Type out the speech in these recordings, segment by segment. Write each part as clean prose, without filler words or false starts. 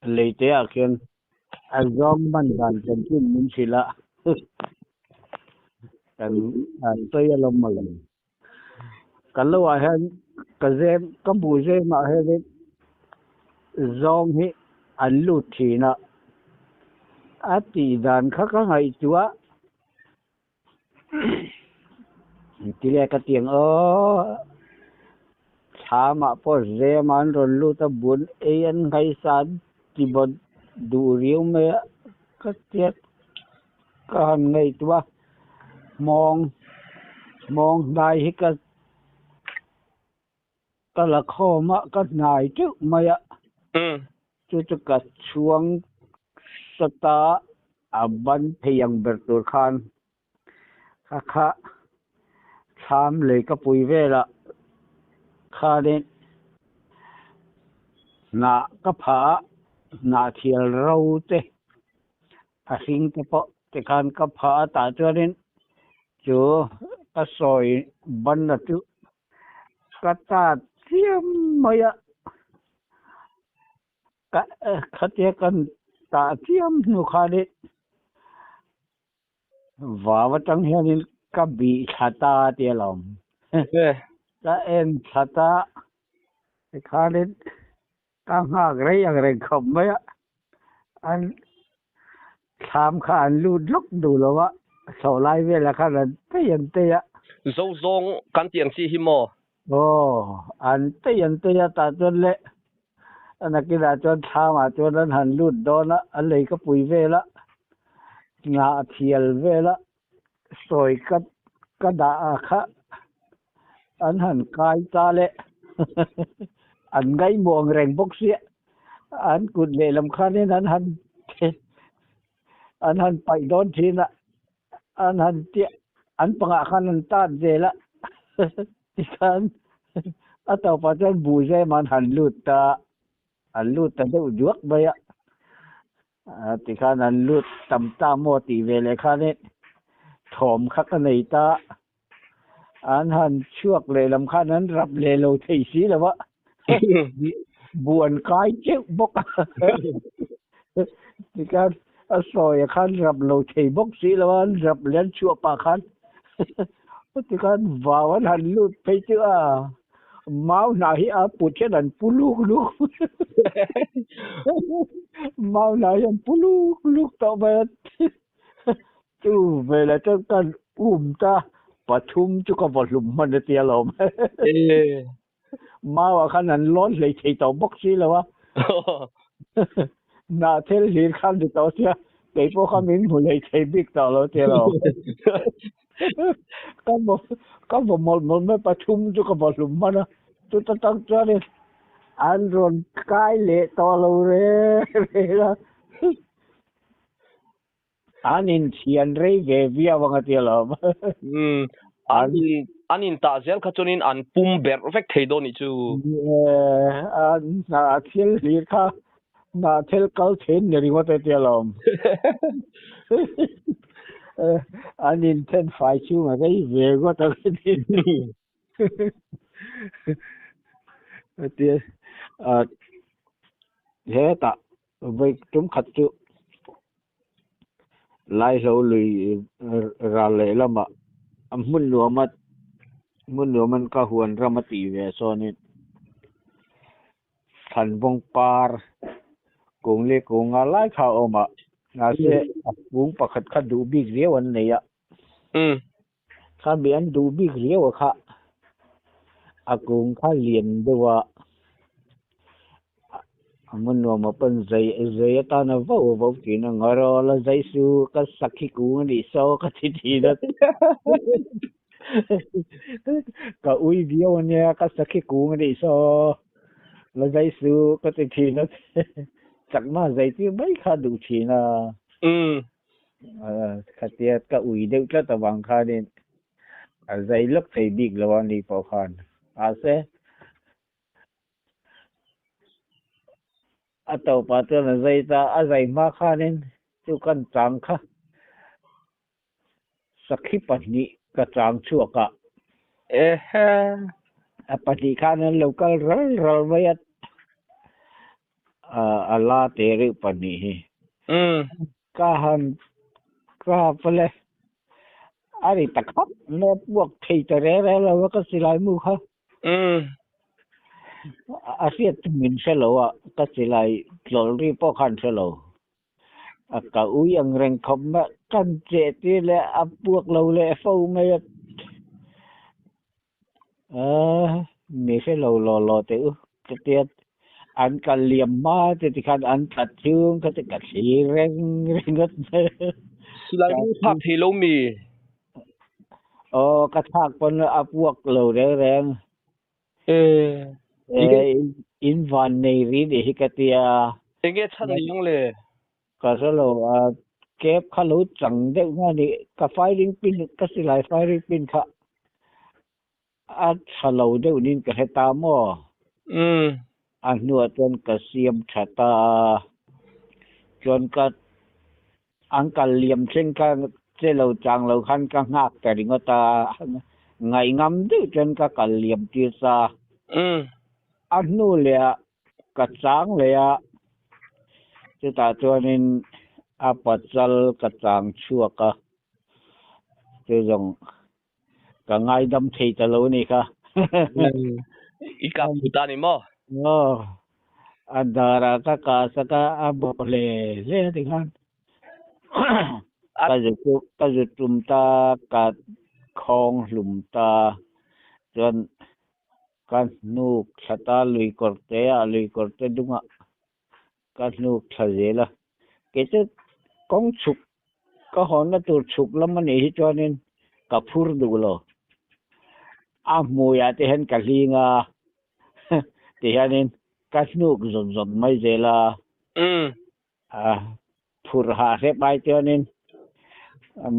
Leite ah khian a zawng man dan chanchin min hrilh a, kan sawi alawm mawle. Kan lo ah hian ka zem ka hmuh zem ah hianin zawng hi an lut thin a, a tih dan kha ka ngaihtuah Tile ka tiang aw thlamah pawh zem an rawn lut a bun ei an nghaisa an ti bawt duh riau mai a ka tia ka han ngaihtuah a hmawng hmawng hnai hi ka ka la khawm a ka hnai teuh mai a chu chu ka chhuang sata a ban thei ang ber tur khan kha kha thlam lei ka pui velah khanin hnah ka phah a hnah thial ro te a hring te pawh tikhan ka phah a tah chuanin chu ka sawi ban a chu Ka ta chiam mai a, ka khatia kan tah chiam hnu khanin vau atang hianin ka bih thla ta tia lo awm. Ka en thla ta tikhanin ka nghak rei ang reng khawp mai a, an thlam kha an lut lawk duh lo a, thlawh lai velah khan an tei an tei a. Zo zawng kan tih ang chi hi maw? Aw, an tei an tei a, tah chuan le a nakinah chuan thlamah chuan an han lut dawn a, a lei ka pui vel a, nghah thial vel a, sawi ka ka dah a kha an han kai ta le an ngaihmawh ang reng bawk sia an kut lehlam khanin an han an han paih dawn thin a an han tia an pangah khan an tat zel a tikhan a tawpah chuan buh zem an han lut ta an lut ta deuh duak mai a. Tikhan an lut tam ta maw tih ve leh khanin thawm kha ka nei ta. An han chhuak leh lam khan an rap leh lo thei si lo a, buh an kai teuh bawk a. Tikhan a sawia khan rap lo thei bawk si lo a, an rap leh an chhuah pah khan tikhan vau an han lut phei chu a. Mau hnah hi a put hian an pu luk luk Mau hnah hi an pu luk luk tawh mai a chu velah chuan kan um ta pathum chu ka vaw hlum hman a tia lawm Mau ah khan an lawn hlei thei tawh bawk si lo a Hnah thil hlir khan ni tawh sia kei pawh kha min hmu hlei thei bik tawh lo tia lawm Ka vaw ka vaw mawlh mawlh mai pathum chu ka vaw hlum hman a, chuta tang chuanin an rawn kai leh tawh lo reng reng a, an inthian rei ve viau ang a tia lawm. Umm, an in an intah zel kha chuanin an pum berh vek thei dawn nih chu. An hnah thil hlir kha Hnah thil kal thin ni ringawt e tia lawm. An inthen fai chhung a rei ve ngawt ang a ni. Tia hetah vawi tum khat chu Laihlo lui ral leh lamah a hmun nuam a hmun nuam an ka huan ram a tih ve sawnin Thlanvawng par kung leh kung nga lai kha a awm a, mahse a kung pakhat kha duh bik riau an nei a. Kha mi an duh bik riau a kha a kung kha lian deuh a, a hmun nuam a pawn zai zai atan a vauh a vauh thin a, Ngarawl a zai su ka sakhi kung a nih saw ka ti thin a. Ka ui viau a nia ka sakhi kung a nih saw la zai su ka ti thin a chakma zai tir mai kha duh thin a khatia ka ui deuh tlat avang khanin a zai lawk thei bik lo a ni pawh khan mahse A tawpah chuan a zai ta a zai hma khanin chu kan chang kha Sakhi pahnih ka chang chhuak a. Ehe. A pahnih khan an lo kal ral ral mai a. A la te reuh pahnih hi. Mm. Ka han kap le a ri ta khap mai a puak thei ta reng reng lo a ka silai mu kha. Mm. A hriat chu min hre lo a, ka silai tlawlh ri pawh khan hre lo. A ka ui ang reng khawp mai kan cheh tir leh a puak lo leh fo mai a. Mi hre lo law law teh u ka tia an kal liam hma te tikhan an tlat chhung kha chu ka thlir reng ringawt mai. Silai mu thlak thei lo mi? Aw ka thlak pawn a puak lo reng reng. In van nei ri nih hi ka tia. Enge chhan ni ang le? Ka hre lo a, cab kha lo chang deuh nga ni, ka firing pin ka silai firing pin kha a tha lo deuh niin ka hre ta maw? Umm. A hnuah chuan ka siam tha ta a, chuan ka an kal liam thleng kha che lo chang lo khan ka nghak ta ringawt a, ngaihngam deuh chuan ka kal liam tir ta. Umm. A hnu leh ah ka chang leh a, chutah chuanin a pachal ka chang chhuak a, chu zawng ka ngaidam thei ta lo ni kha. I kap thu ta ni maw? Aw, a darah ka kah sak a, a bawk hle hle a ti khan. Ka zu ka zu tum ta, ka khawng hlum ta, chuan Ka hnuk thla ta lui kawr te ah lui kawr te dungah ka hnuk thla zel a. Kei chu kawng chhuk ka hawnna tur chhuk lam a nih hi chuanin ka phur duh lo. A hmuiah te hian ka hling a tihianin ka hnuk zawt zawt mai zel a. A phurh hah hrep ai chuanin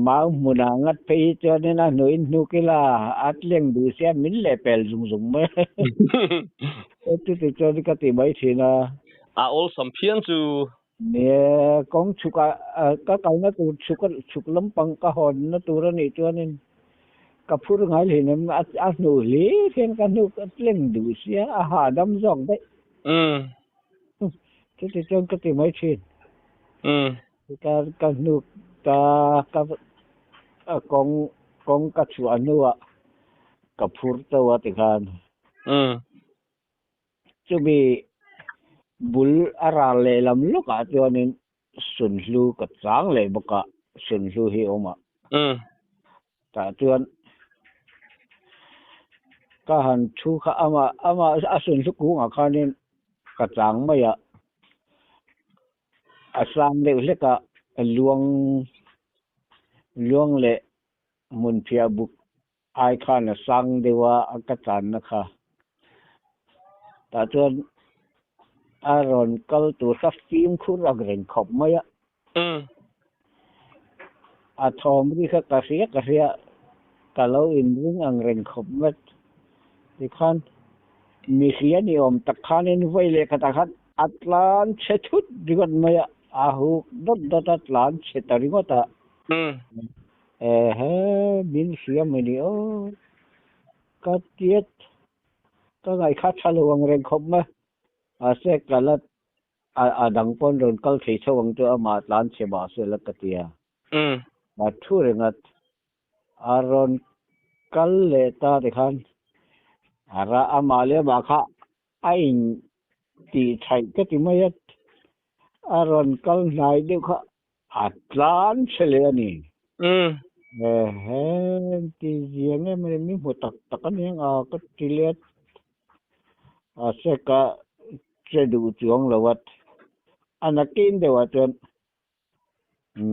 mau hmunah ngat phei hi chuanin a hnuin hnuk ila a tleng duh sia min leh pel zung zung mai. Chuti chuan ka ti mai thin a. A awlsam phian chu. Nia, kawng chhukah ka kalna tur chhuk chhuk lampang ka hawnna tur a nih chuanin ka phur ngai hlinem a hnuh hlir hian ka hnuk a tleng duh sia a hahdam zawk daih. Chuti chuan ka ti mai thin. Ka ka hnuk ta ka kawng kawng ka chhuah hnuah ka phur teuh a tikhan. Chumi bul a ral lehlam lawkah chuanin Sunhlu ka chang leh bawk a, Sunhlu hi a awm a. Tah chuan ka han thu kha amah amah a Sunhlu kungah khanin ka chang mai a, a sang deuh hlek a, luang luang leh hmunphiah buk ai khan a sang deuh a a ka channa kha. Tah chuan a rawn kal tur kha fimkhur ang reng khawp mai a. A thawm ri kha ka hria ka hria ka lo inring ang reng khawp mai. Tikhan mi hria ni awm tak khanin vawi leh khatah khan a tlan chhe thut ringawt mai a, a huk dawt dawt a tlan chhe ta ringawt a. Ehe, min hria mai ni aw. Ka tiat ka ngaihkha tha lo ang reng khawp mai. Mahse ka la a dang pawn rawn kal thei chho ang chu amah tlan chhe mah se la ka ti a. A thu ringawt a rawn kal leh ta tikhan a ra amah leh amah kha a in tih thaih ka ti mai a. A rawn kal hnai deuh kha A tlan hre leh a ni. Ehe, ti zia nge mawni mi hmu tak tak a nia a ka ti let a se ka che duh chuang lo a, a nakin deuhah chuan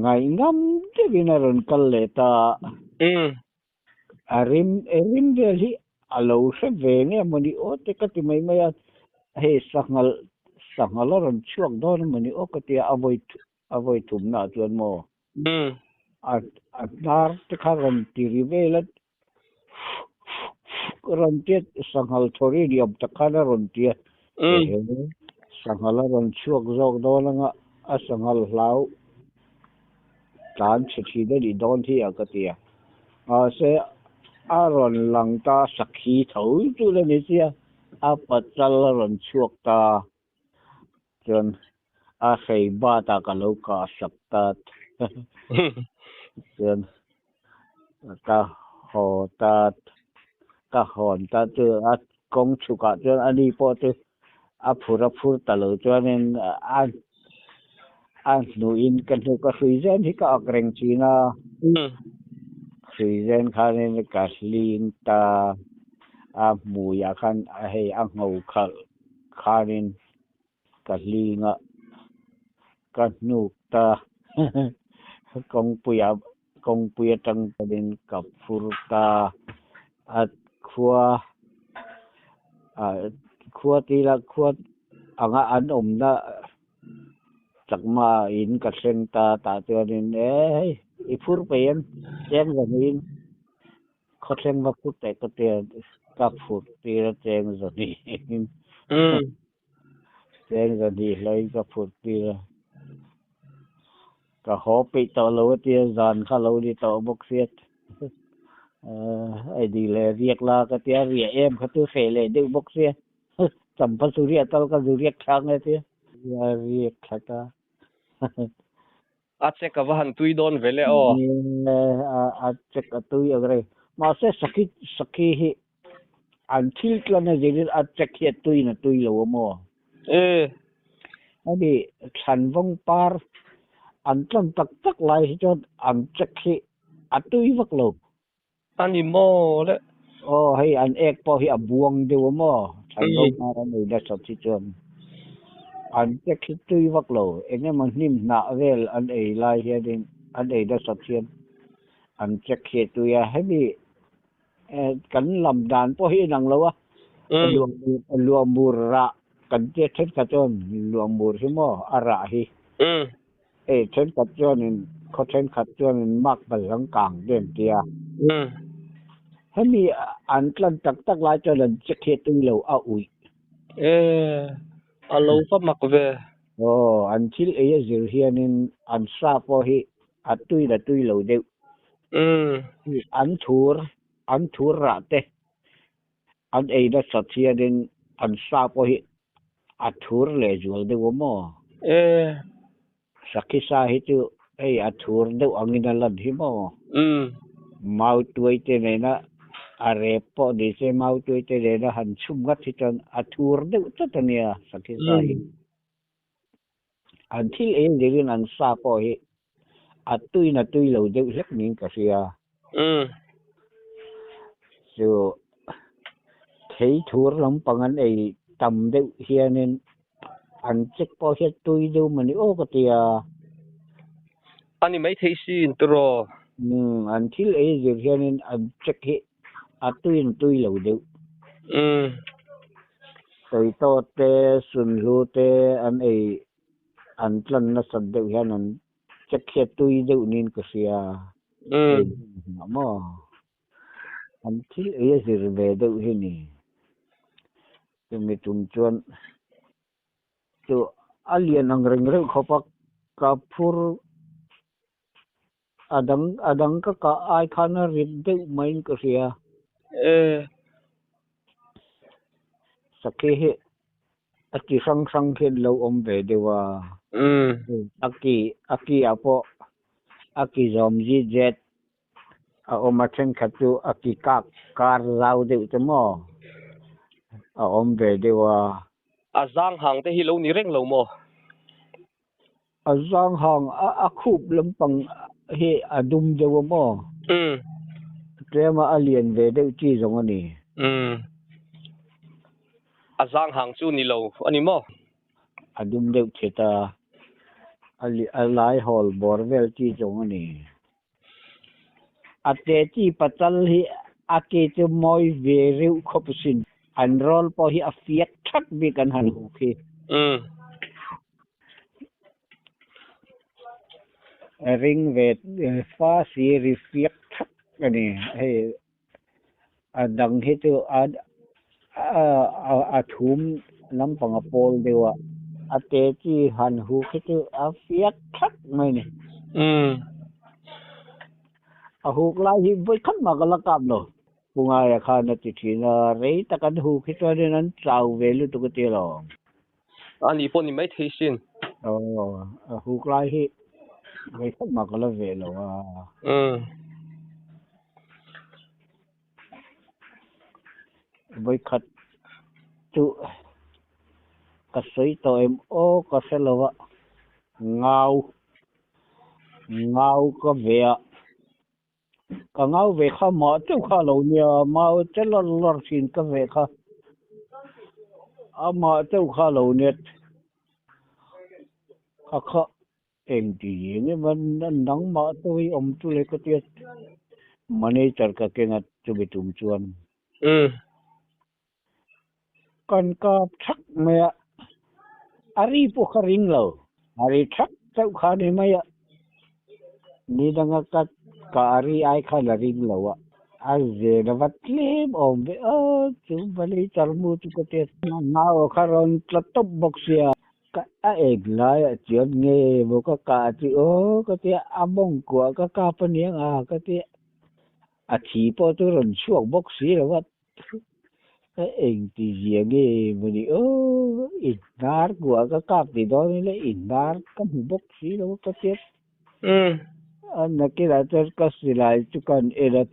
ngaihnam deuhin a rawn kal leh ta a. A rim rim vel hi a lo hre ve nge mawni aw te ka ti mai mai a, hei sanghal sanghal a rawn chhuak dawn a mawni aw ka ti a, a vawi a vawi thumna ah chuan maw a a hnar te kha rawn ti ri vel a, rawn ti a, sanghal thaw ri ni awm tak khan a rawn ti a, ehe sanghal a rawn chhuak zawk dawn anga a sanghal hlau tlan chhe thin a nih dawn hi a ka ti a, mahse a rawn lang ta sakhi tho chu la ni sia, a pachal a rawn chhuak ta. Chuan a hrei bat ah ka lo kah sak ta chuan ka haw ta ka hawn ta chu a kawng chhuk ah chuan ani pawh chu a phur a phur ta lo chuanin a a hnuhin ka hnuk a hrui zen hi ka ak reng thin a hrui zen khanin ka hling ta a hmuiah khan hei a ngho khalh khanin ka hling a ka hnuk ta kawngpuia kawngpui atang pawhin ka phur ta a khua ah khua tila khua anga an awmna chakma in ka thleng ta tah chuanin e hei i phur peih em cheng zahnihin Khawthleng va phur teh ka tia ka phur tir a cheng zahnih cheng zahnih hlaiin ka phur tir a ka haw peih tawh lo a tia zan kha lo ni tawh bawk sia ei dih leh riak la ka tia riah em kha chu hreh leh deuh bawk sia champha chu riah tal ka zu riak thla ang e tia riak thla ta. A check a va han tui dawn ve le aw. A check a tui ang reng. Mahse sakhi sakhi hi an thil tlan a zirin a check hi a tuiin a tui lo a maw? E. Ani thlanvawng par an tlan tak tak lai hi chuan an check hi a tui vak lo. A ni maw le? Aw, hei an ek pawh hi a buang deuh a maw? Thlanvawng par an ei nasat hi chuan an check hi tui vak lo. Eng emaw hnim hnah vel an ei lai hianin an ei nasat hian an check hi a tui a. Hemi kan lam dan pawh hi inang lo a, luahmur rah kan tia thenkhat chuan luahmur hi maw a rah hi. Hei thenkhat chuanin khaw thenkhat chuanin mark bazang kang te an ti a. Hemi an tlan tak tak lai chuan an che khi tui lo a uih. E, a lo va mak ve. Aw, an thil ei a zir hianin an sa pawh hi a tui la tui lo deuh. An thur, an thur rah te an ei nasat hianin an sa pawh hi a thur leh zual deuh a maw? E. Sakhi sa hi chu hei a thur deuh angin a lan hi maw? Mau tuai te nena a rep pawh ni se mau tuai te nena han chhum ngat hi chuan a thur deuh tlat a nia sakhi sa hi. An thil ei zirin an sa pawh hi a tuin a tui lo deuh hlek niin ka hria. Chu thei thur lampang an ei tam deuh hianin an check pawh hian tui deuh mawni aw ka ti a. A ni maithei sin tiraw? An thil ei zir hianin an check hi a tuin tui lo deuh. Tawitaw te, sunhlu te an ei an tlan nasat deuh hian an check hi a tui deuh niin ka hria. Ei maw? An thil ei a zir ve deuh hi ni. Chumi tum chuan chu a lian ang reng reuh khawp a, ka phur A dang a dang ka kah ai khan a rit deuh maiin ka hria. E. Sakhi hi a chi hrang hrang hian lo awm ve deuh a. A ki a ki ah pawh a ki zawm zit zet a awm a thenkhat chu a ki kak kar zau deuh te maw a awm ve deuh a. A zang hang te hi lo ni reng lo maw? A zang hang a khup lampang hi a dum deuh a maw? Tlema a lian ve deuh chi zawng a ni. A zang hang chu ni lo a ni maw? A dum deuh thet a, a lai hawl bawr vel chi zawng a ni. A te chi patal hi a ke chu mawi ve reuh khawp asin. An rawl pawh hi a fiak thak bik an han huk hi. Ring ve fa si ri fiak thak a ni. Hei a dang hi chu a thum lampang a pawl deuh a, a te chi han huk hi chu a fiak thak mai a ni. A huk lai hi vawi khat mah ka la kap lo. Pu Ngaia khan a ti thin a, rei tak an huk hi chuanin an chau ve lutuk a ti alawm. Ani pawh ni maithei sin. Aw, a huk lai hi vawikhat mah ka la ve lo a. Umm. Vawikhat chu ka sawi tawh em aw ka hre lo a, ngau ngau ka ve a. Ka ngau ve kha mah teuh kha a lo nia, mau che lawr lawr thin ka ve kha a mah teuh kha a lo nia. Kha kha eng ti eng em a nangmah teuh hi awm chu le ka tia manager ka keng a chumi tum chuan. Kan kap thak mai a, a ri pawh kha ring lo. A ri thak chauh kha a ni mai a, ni danga ka ka a ri ai khan a ring lo a, a zen a va tlem awm ve a, chu valley charmu chu ka tia. Nau a kha rawn tla tawp bawk sia, ka a eng laiah chuan nge maw ka kah chu aw ka tia, a mawngkuah ka kap aniang a ka tia, a thi pawh chu rawn chhuak bawk si lo a. Ka engti zia nge maw ni aw, i hnar kuah ka kap ti dawn ila i hnar ka hmu bawk si lo ka tia. A nakinah chuan ka silai chu kan en a,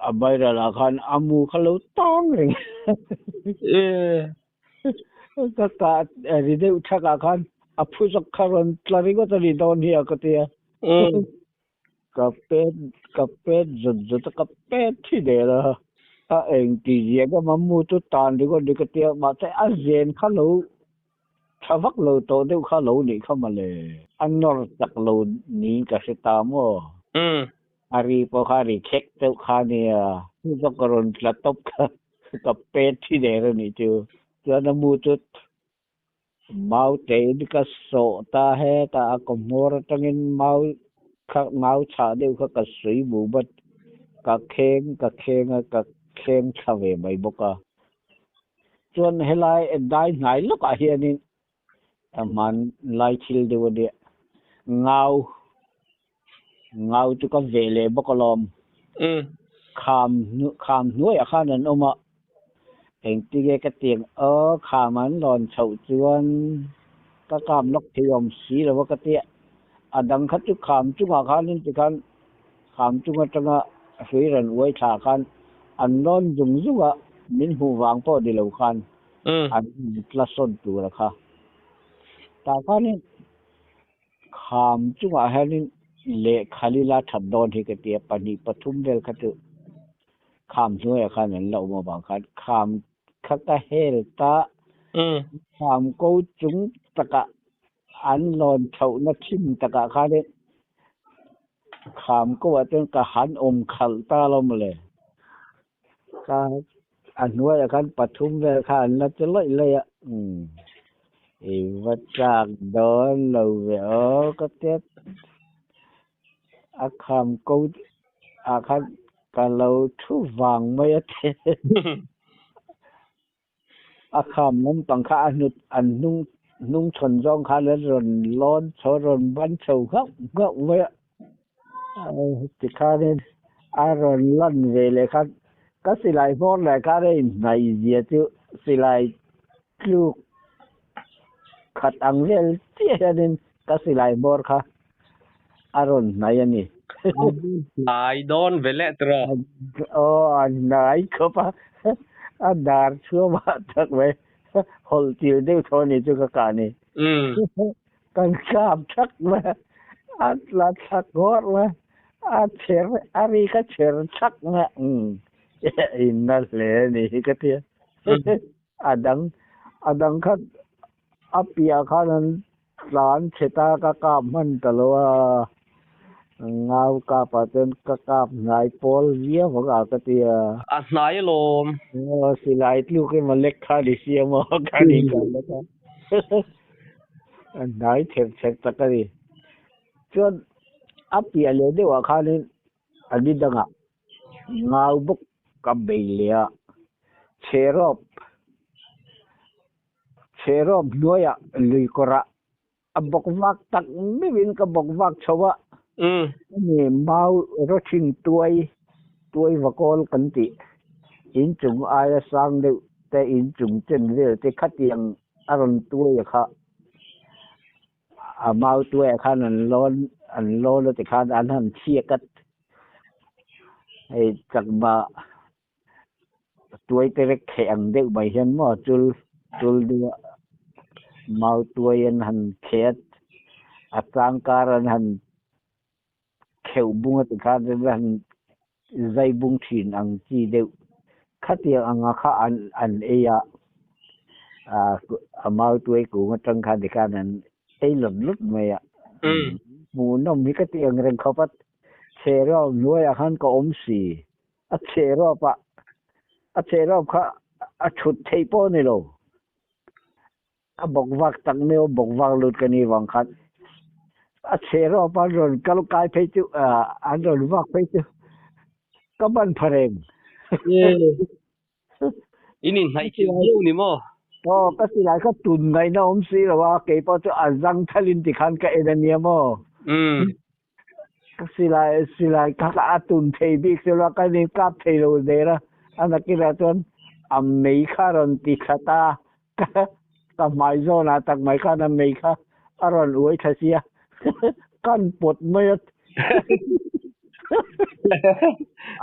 a viral ah khan a mu kha lo tang reng ka kah ri deuh thak ah khan a phu zawk kha rawn tla ringawt a ni dawn hi a ka tia. Ka pet ka pet zut zut a, ka pet thi der a, a eng ti zia ka mammu chu tan ringawt ni ka tia, mahse a zen kha lo tha vak lo tawh deuh kha lo nih kha mawle, a nawr chak lo niin ka hre ta maw? A ri pawh kha a ri khek deuh kha nia, chu zawk ka rawn tla tawp kha ka pet thi der a nih chu, chuan a mu chu Mau tein ka sawh ta hetah a ka hmawr atangin mau kha mau chhah deuh kha ka sawi bu bat ka kheng ka kheng a ka kheng thla ve mai bawk a. Chuan helai dai hnai lawkah hianin a hmanlai thil deuh a nia ngau ngau chu ka veh leh bawk alawm. Kham kham hnuaiah khan an awm a, engtinge ka tiang aw kham an rawn chhoh chuan ka kap lawk thei awm si lo a ka tia, a dang kha chu kham chungah khanin tikhan kham chung atanga hrui rawn uai thla khan an rawn zung zung a, min hmuh vang pawh ni lo khan an tla sawn tur a kha tah khanin. Kham chungah hianin lehkha lila that dawn hi ka ti a, pahnih pathum vel kha chu kham hnuaiah khan an la awm avang khan kham kha ka hel ta, kham ko chung takah an lawn chhohna thin takah khanin kham ko ah chuan ka han awm khalh ta lo mawle. Ka a hnuaiah khan pathum vel kha an la che lawih lawih a, umm i va chak dawn lo ve aw ka tia a kham ko ah khan ka lo thu vang mai a ti A kham lampang kha a hnut an hnung hnung chhawn zawng khan an rawn lawn chho rawn ban chho nghauh nghauh mai a. Tikhanin a rawn lan ve leh khan ka silai hmawr leh khan a inhnaih zia chu silai tluk khat ang vel chiah hianin ka silai hmawr kha a rawn hnai a ni. Hnai dawn ve leh tawh. Aw a hnai khawp a, a dar chhuam ah tak mai hawlh tir deuh thaw a ni chu ka kah ni. Kan kap thak mai a, a tla thla ngawr mai a, a chher a ri kha chher thak mai a, umm in na hle a ni hi ka tia. A dang a dang kha a piah khan an tlan chhe ta ka kap hman ta lo a, ngau kap ah chuan ka kap hnai pawl viau ang a ka ti a. A hnai alawm. Aw silai tluk emaw lek kha ni si emaw ka ni ka lek a. A hnai chher chher tak a ni. Chuan a piah leh deuh ah khanin a ni dangah ngau bawk ka bei leh a, chherawp chherawp hnuaiah lui kawrah a bawk vak tak meuhin ka bawk vak chho a, ani mau rawthin tuai tuai vakawl kan tih inchung aia sang deuh. Te in chung chen vel te khatiang a rawn tuai a kha a mau tuai ah khan an lawn an lawn a tikhan an han chhiak a hei chakma tuai te rek kheh ang deuh mai hian maw chul chul deuh a mau tuai an han kheh a a changkar an han kheuh bung a tikhan an han zai bung thin ang chi deuh khatiang anga kha an an ei a a mau tuai kung atang khan tikhan an ei lawt lawt mai a hmuhnawm hi ka ti ang reng khawp a chherawp hnuaiah khan ka awm si a chherawp ah a chherawp kha a thut theih pawh a ni lo. A bawk vak tak meuh a bawk vak lut ka ni vang khan a chhe rawp an rawn kal kai phei chu an rawn vak phei chu ka ban pha reng. In inhnaih thil viau ni maw? Aw ka silai kha tun ngaihna awm si lo a kei pawh chu a zang thalin tikhan ka en a nia maw? Ka silai silai kha a tun thei bik chu la ka ni kap thei lo der a, a nakinah chuan a mei kha a rawn ti thla ta a, ka ka hmai zawnah tak mai khan a mei kha a rawn uai thla si a, kan pawt mai a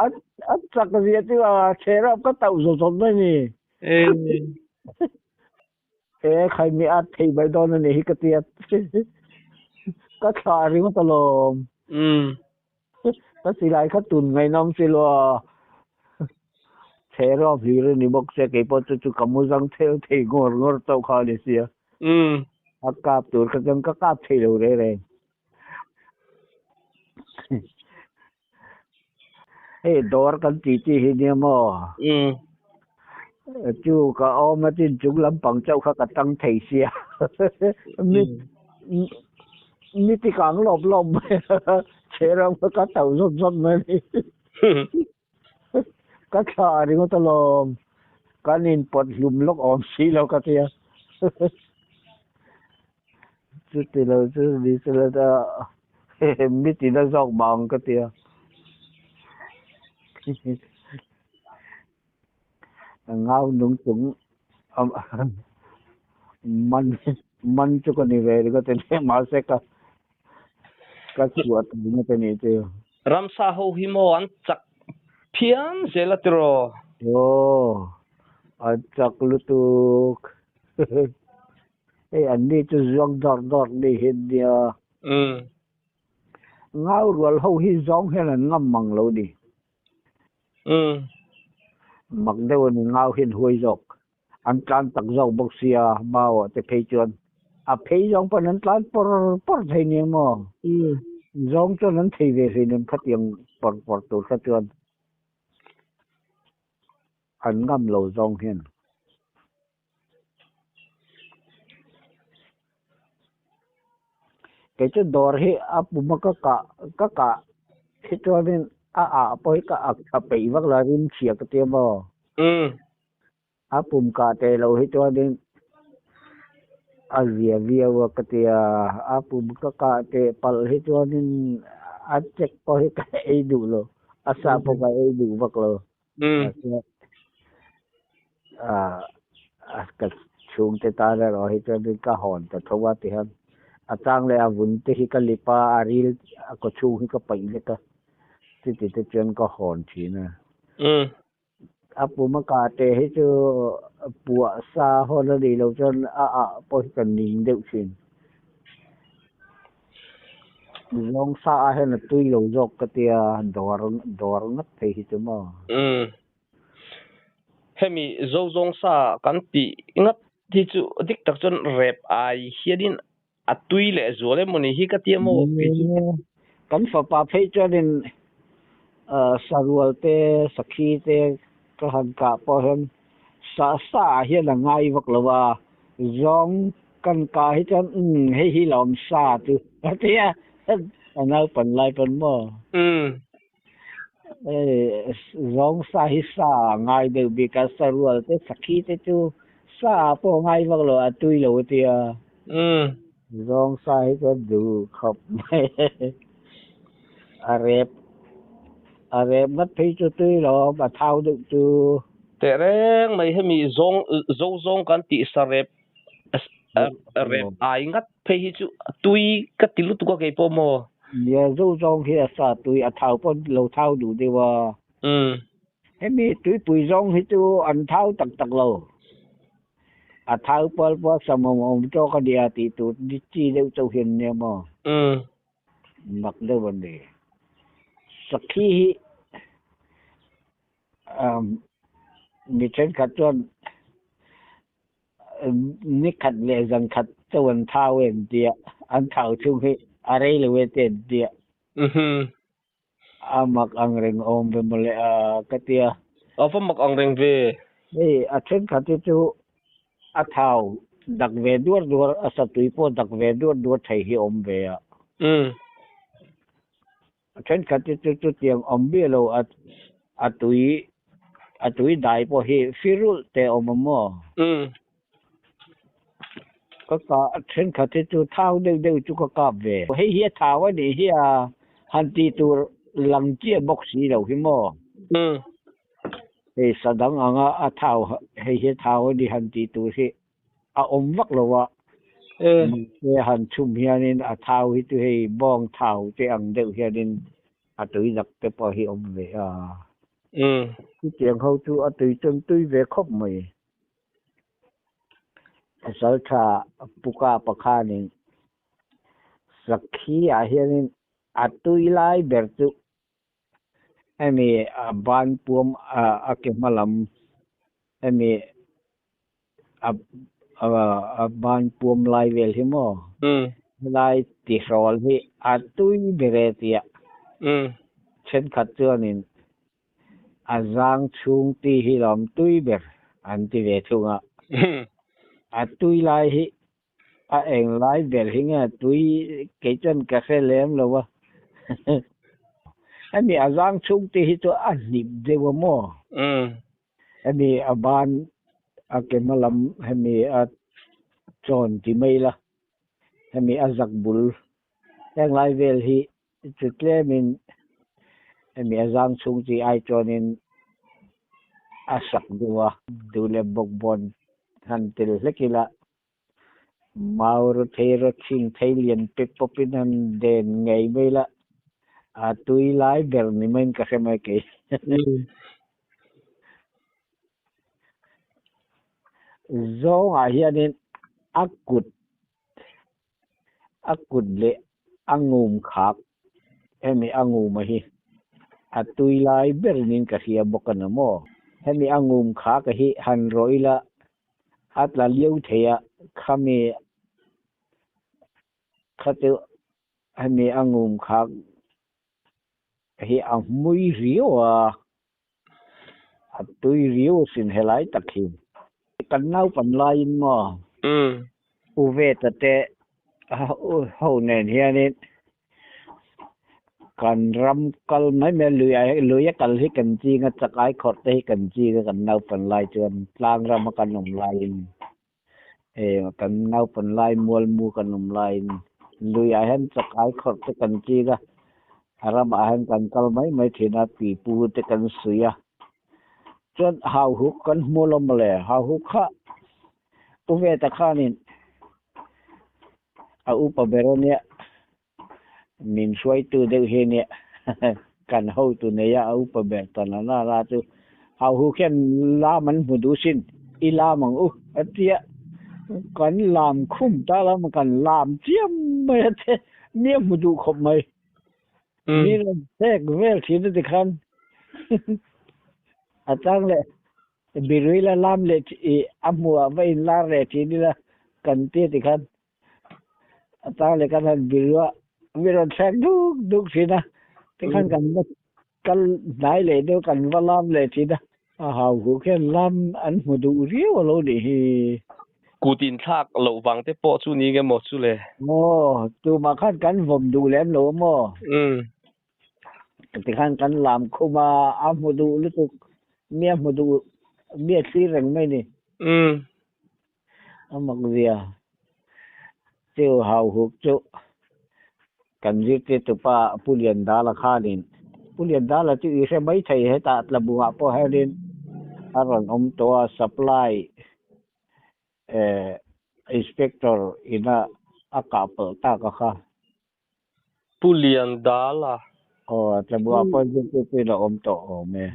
a a chak zia chu a chhe reuh ka tauh zawt zawt mai a ni. He khaimi at thei mai dawn a nih hi ka ti a, ka thlah ringawt alawm. Ka silai kha tun ngaihnawm si lo a, chhe rawp hlir a ni bawk sia, keipawh chu chu ka mu zang thel thei ngawr ngawr chauh kha a ni sia. A kap tur kha chuan ka kap thei lo reng reng. Hei dawr kan tih chi hi nia maw? Chu ka awm a chin chung lampang chauh kha ka tang thei sia. Mi mi ti kang lawp lawp mai a, chhe ram kha ka tauh zawt zawt mai a ni. Ka thla ringawt alawm, kan inpawt hlum lawk awm si lo ka tia. Chuti lo chu ni sela mi tina zawk mah ang ka tia. Ngau nung chung man man chu ka ni ve ringawt a nia mahse ka ka chhuah ta ringawt a nih chu. Ramsa ho hi maw an chak phian zel a tiraw? Aw an chak lutuk. Hei an ni chu zuang dawrh dawrh ni hi an nia. Ngau rual ho hi zawng hian an ngam mang lo ni. Mak deuh a ni ngau hian huai zawk. An tlan tak zawk bawk sia mau ah te phei chuan a phei zawng pawn an tlan pawr pawr thei nia maw. Zawng chuan an thei ve hleinem khatiang pawr pawr tur kha chuan an ngam lo zawng hian. Kei chu dawr hi a pum a ka kah ka kah hi chuanin a ah pawh hi ka ak tha peih vak lo a rim chhia ka tia maw. A pum kah teh loh hi chuanin a zia viau a ka tia a pum ka kah teh palh hi chuanin a check pawh hi ka ei duh lo a sa pawh ka ei duh vak lo. Ka chhungte tan erawh hi chuanin ka hawn ta tho a tihian a chang leh a vun te hi ka lip a, a ril a kaw chhung hi ka paih vek a, chuti te chuan ka hawn thin a. A pum a kah teh hi chu puah sa hawn a nih loh chuan a ah pawh hi ka ning deuh thin. Zawng sa ah hian a tui lo zawk ka tia dawr dawr ngat phei hi chu maw. Umm. Hemi zo zawng sa kan tih ngat hi chu dik tak chuan rep ai hianin a tui leh zual em mawni hi ka tia maw kei chu. Kan fapa phei chuanin sarual te sakhi te ka han kah pawh hian sa sa ah hian a ngai vak lo a, zawng kan kah hi chuan umm hei hi la awm sa chu a ti a, a naupan lai pawn maw. Hei zawng sa hi sa a ngai deuh bik a, sarual te sakhi te chu sa ah pawh a ngai vak lo a tui lo a ti a. Zawng sa hi chuan duh khawp mai a rep a rep ngat phei chu tui lo a thau deuh chu. Tehreng mai hemi zawng zo zawng kan tih sa rep rep ai ngat phei hi chu tui ka ti lutuk a kei pawh maw. Nia zo zawng hi a sa tui a thau pawn lo thau duh deuh a. Hemi tuipui zawng hi chu an thau tak tak lo. A thau pual pual sam awm awm tawk a nia tih tur chi deuh chauh hian nia maw. Mak deuh a ni. Sakhi hi mi thenkhat chuan ni khat leh zan khat chauh an thau em tia an thau chhung hi a rei lo e te an tia. A mak ang reng awm ve mawle a ka tia. A va mak ang reng ve. Hei a thenkhat hi chu a thau dak ve duar duar a satui pawh dak ve duar duar thei hi awm ve a. A thenkhat hi chu chutiang awm miah lo a a tui a tui dai pawh hi firulh te awm a maw? Ka kah a thenkhat hi chu thau deuh deuh chu ka kap ve. Hei hi a thau a nih hi a han tih tur lang chiah bawk si lo hi maw? Hei sa dang anga a thau hei hi a thau a ni han tih tur hi a awm vak lo a, mahse han chhum hianin a thau hi chu hei bawng thau te ang deuh hianin a tui dak te pawh hi awm ve a. Chutiang ho chu a tui chuan tui ve khawp mai. Pasaltha Puka pakhanin sakhi ah hianin a tui lai ber chu hemi a ban puam a ke hma lam hemi a ban puam lai vel hi maw helai tihrawl hi a tui ber e tia thenkhat chuanin a zang chhung ti hi lawm tui ber an ti ve thung a a tui lai hi A eng lai ber hi nge tui kei chuan ka hre lem lo a. Hemi a zang chhung te hi chu a hnip deuh a maw? Hemi a ban a ke hma lam hemi a chawn ti mai la, hemi a zak bul heng lai vel hi chu tlemin hemi a zang chhung chi ai chuanin a sak deuh a, duh leh bawkbawn han tel hlek ila Mau rawthei rawchhing thei lian pe pawpin han den ngei mai la, a tui lai ber ni maiin ka hre mai kei. Zawngah hianin a kut a kut leh a ngum khak hemi a nguma hi a tui lai ber niin ka hria bawk a ni maw? Hemi a ngum khak hi han rawh ila a tla liau thei a, khami kha chu hemi a ngum khak hi a hmui riau a, a tui riau asin helai tak hi. Kan naupan laiin maw U Veta te ho nen hianin Kan ram kal mai mai lui ah lui a kal hi kan ching a chak ai khawrh te hi kan ching a kan naupan lai chuan tlang rama kan awm laiin eh kan naupan lai mual mu kan awm laiin lui ah hian chak ai khawrh te kan ching a a ramah hian kan kal mai mai thin a pipu te kan suih a chuan hauhuk kan hmu lo mawle hauhuk kha u ve ta khanin a upa ber ania min hruaitu deuh hi ania kan hotu nei a a upa ber ta na na na chu hauhuk hian lam an hmu duh sin i lam ang u a tia kan lam khum ta lam kan lam chiam mai a che mi a hmu duh khawp mai mi rawn tek vel thin a tikhan a chang leh Birui la lam leh i a hmuh ah va in lar leh thin ila kan ti ti khan a tang leh kan han biru a mi rawn thlek duk duk thin a tikhan kan va kal hnai leh deuh kan va lam leh thin a a hau huh khian lam an hmu duh riau a lo nih hi. Kut in thlak loh vang te pawh chu ni nge maw chu le? Aw tumah khan kan vawm duh lem lo a maw? Tikhan kan lam khum a, a hmu duh lutuk, mi a hmu duh, mi a thlir reng mai ni. A mak zia chu hau huk chu kan zirtirtu pa Pu Liandala khanin, Pu Liandala chu i hre mai thei hetah Tlabungah pawh hianin A rawn awm tawh a, supply inspector ina a kah palh tak a kha. Pu Liandala. Aw, Tlabua pawh zirtirtu in a awm tawh awm e.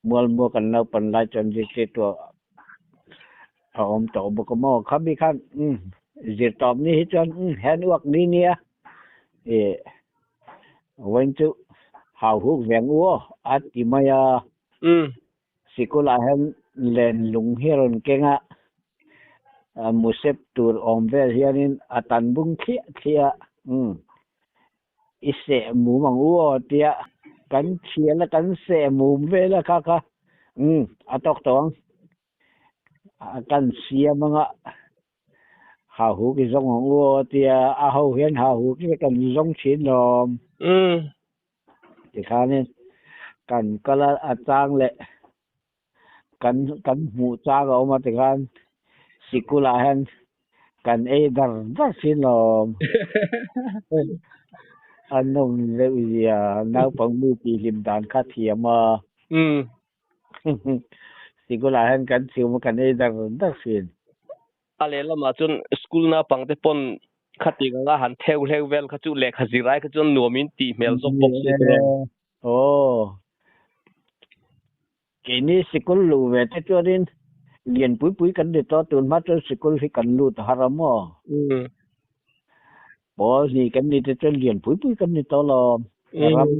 Mualmual kan naupan lai chuan zirtirtu a awm tawh bawk a maw? Khami khan umm zirtawp ni hi chuan umm hian uak ni nia ih vawiin chu hau huk ve ang u aw a ti mai a. Umm. Sikulah hian len lung hi a rawn keng a, musep tur awm vel hianin a tan bung thliah thliah a, umm i seh mum ang u aw tia kan thial a kan seh mum vel a kha kha umm a tawk tawh ang kan siam anga hauhuk i zawng ang u aw tia a ho hian hauhuk hi kan zawng thin lawm. Umm. Tikhanin kan kal a a chang leh kan kan hmuh chang a awm a tikhan sikulah hian kan ei dar dar thin lawm. A nawm deuh zia naupang mi tihhlim dan kha thiam a. Umm. Sikulah hian kan chhum a kan ei dar dar thin. A lehlamah chuan school naupang te pawn khatiang anga han theu hleu vel kha chu lehkha zir ai kha chuan nuamin tih hmel zawk bawk si tur a. Aw. Keini sikul luh ve te chuanin lian pui pui kan ni tawh tun hma chuan sikul hi kan lut har a maw? Pawl hnih kan ni te chuan lian pui pui kan ni tawh lo. Ram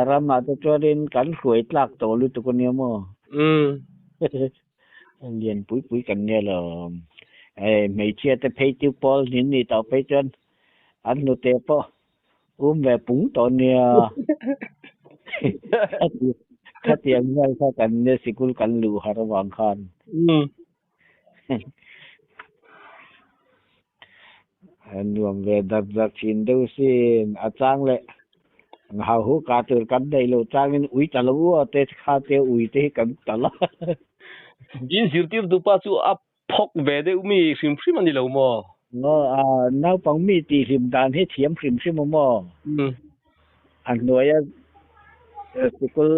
Ramah te chuanin kan hruai tlak tawh lutuk a nia maw? Lian pui pui kan nia lo. Hei hmeichhia te phei chu pawl hnin ni tawh phei chuan an hnute pawh um ve pung tawh nia. Khatiang vel kha kan nia sikul kan luh har avang khan. Nuam ve dar dar thin deuh sin a chang leh hau hu ka tur kan neih loh changin ui ta lo u a te kha te ui te hi kan tal a. In zirtir dupa chu a phawk ve deuh mi hrim hrim a ni lo maw? Maw a naupang mi tih hlim dan hi thiam hrim hrim a maw? A hnuaia sikul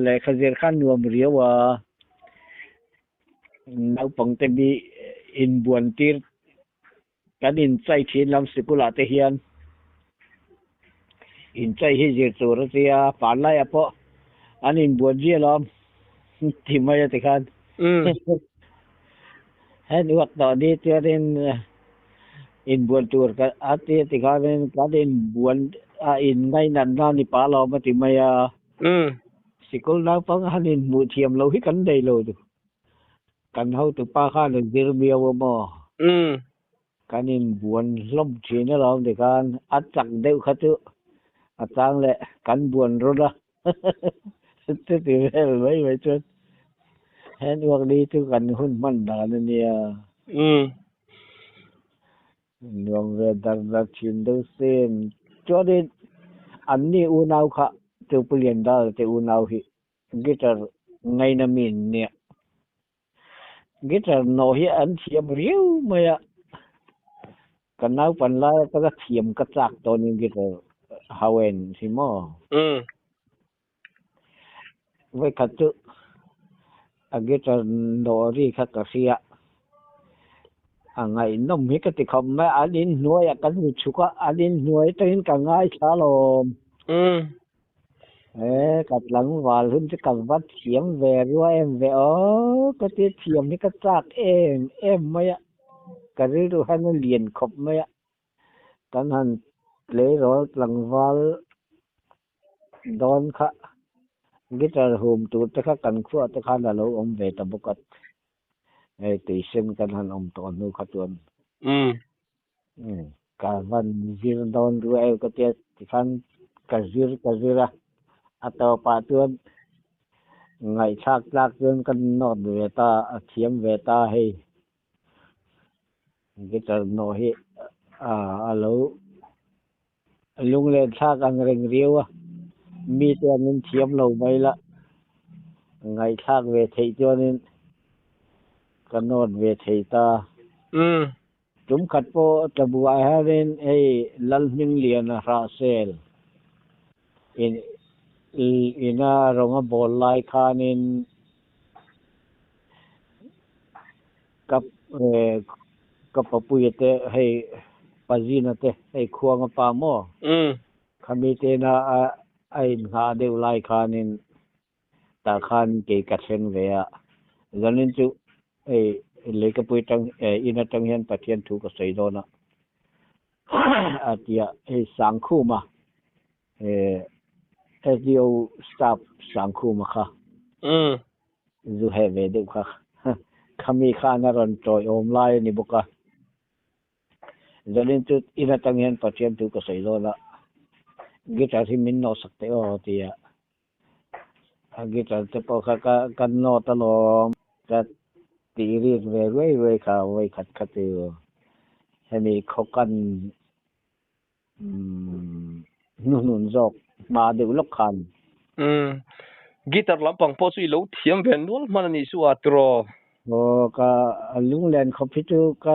lehkha zir khan nuam riau a. Naupangte mi inbuan tir kan inchai thin lam sikulah te hian inchai hi zir tur a tia panlaiah pawh an inbuan ziah lawm ti mai a tikhan hen uak tawh ni chuanin inbuan tur a tia tikhanin kan inbuan a inngainatna ni pah lawm a ti mai a. Sikul naupang han inhmuh thiam lo hi kan nei lo tu. Kan hotupa khan a zir miau a maw? Kan inbuan hlawm thin alawm tikhan a chak deuh kha chu a chang leh kan buan rawn a chuti vel mai mai chuan hen uak ni chu kan hun hman dan a nia. Nuam ve dar dar thin deuh sin. Chuanin anni unau kha chu Pu Liandal te unau hi guitar ngaina mi an nia. Guitar nawh hi an thiam riau mai a, ka naupan lai atanga thiam ka chak tawnin guitar hau en hi maw. Vawikhat chu a guitar nawh ri kha ka hria. A ngaihnawm hi ka ti khawp mai. An inhnuaiah kan hmu chhuk a, an inhnuai atangin ka ngaithla alawm. E, ka tlangval hun chu ka va thiam ve rua em ve aw, ka ti thiam hi ka chak em em mai a, ka rilru hian a lian khawp mai a. Kan han tleirawl tlangval dawn kha guitar hum tur te kha kan khuah te khan a lo awm ve ta bawk a, hei tuisen kan han awm tawh hnu kha chuan ka van zir dawn ruai em ka tia tikhan ka zir ka zir a, a tawpah chuan ngaihthlak tlak chuan ka nawt ve ta a thiam ve ta hei. Guitar nawh hi a lo lunglen thlak ang reng riau a, mite angin thiam lo mai la, ngaihthlak ve theih chuanin ka nawt ve thei ta. Tum khat pawh tlabuah hianin hei Lalhmingliana hrahsel ina rawnga bawl lai khanin. Ka ka papuia te hei Pazina te hei Khuanga pa maw? Khami tena a a innghah deuh lai khanin tah khan kei ka thleng ve a, zanin chu hei Leikapui atang in atang hian Pathian thu ka sawi dawn a a ti a, hei Sangkhuma SDO staff Sangkhuma kha zu heh ve deuh kha khami khan a rawn tawiawm lai a ni bawk a. Zanin chu in atang hian Pathian thu ka sawi dawn a, guitar hi min nawh sak teh aw ti a, a guitar te pawh kha ka ka nawt alawm ka tih rik ve ruai ruai kha vawi khat kha chu hemi khawkan umm hnuhnun zawk hma deuh lawk khan. Umm guitar lampang pawh chu i lo thiam ve nual hman a nih chu a tiraw? Aw ka lunglen khawp hi chu ka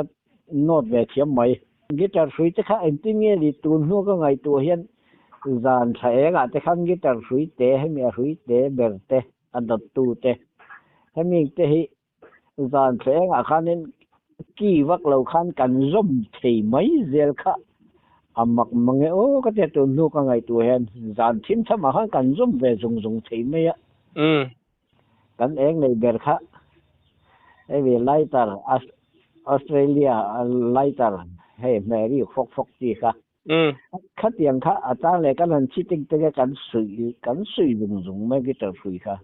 nawt ve thiam mai. Guitar hrui te kha engtin nge ni tun hnu ka ngaihtuah hian zan thla engah te khan guitar hrui te hemi a hrui te ber te a dawttu te hemi te hi Zan thlengah khanin ki vak lo khan kan zawm thei mai zel kha a mak mang e aw ka tia tun hnu ka ngaihtuah hian zan thim thamah khan kan zawm ve zung zung thei mai a. Kan eng nei ber kha hemi lighter Australia lighter hei hmeh rik fawk fawk chi kha khatiang kha a tang leh kan han chhi ting teng a kan suih kan suih zung zung mai guitar hrui kha.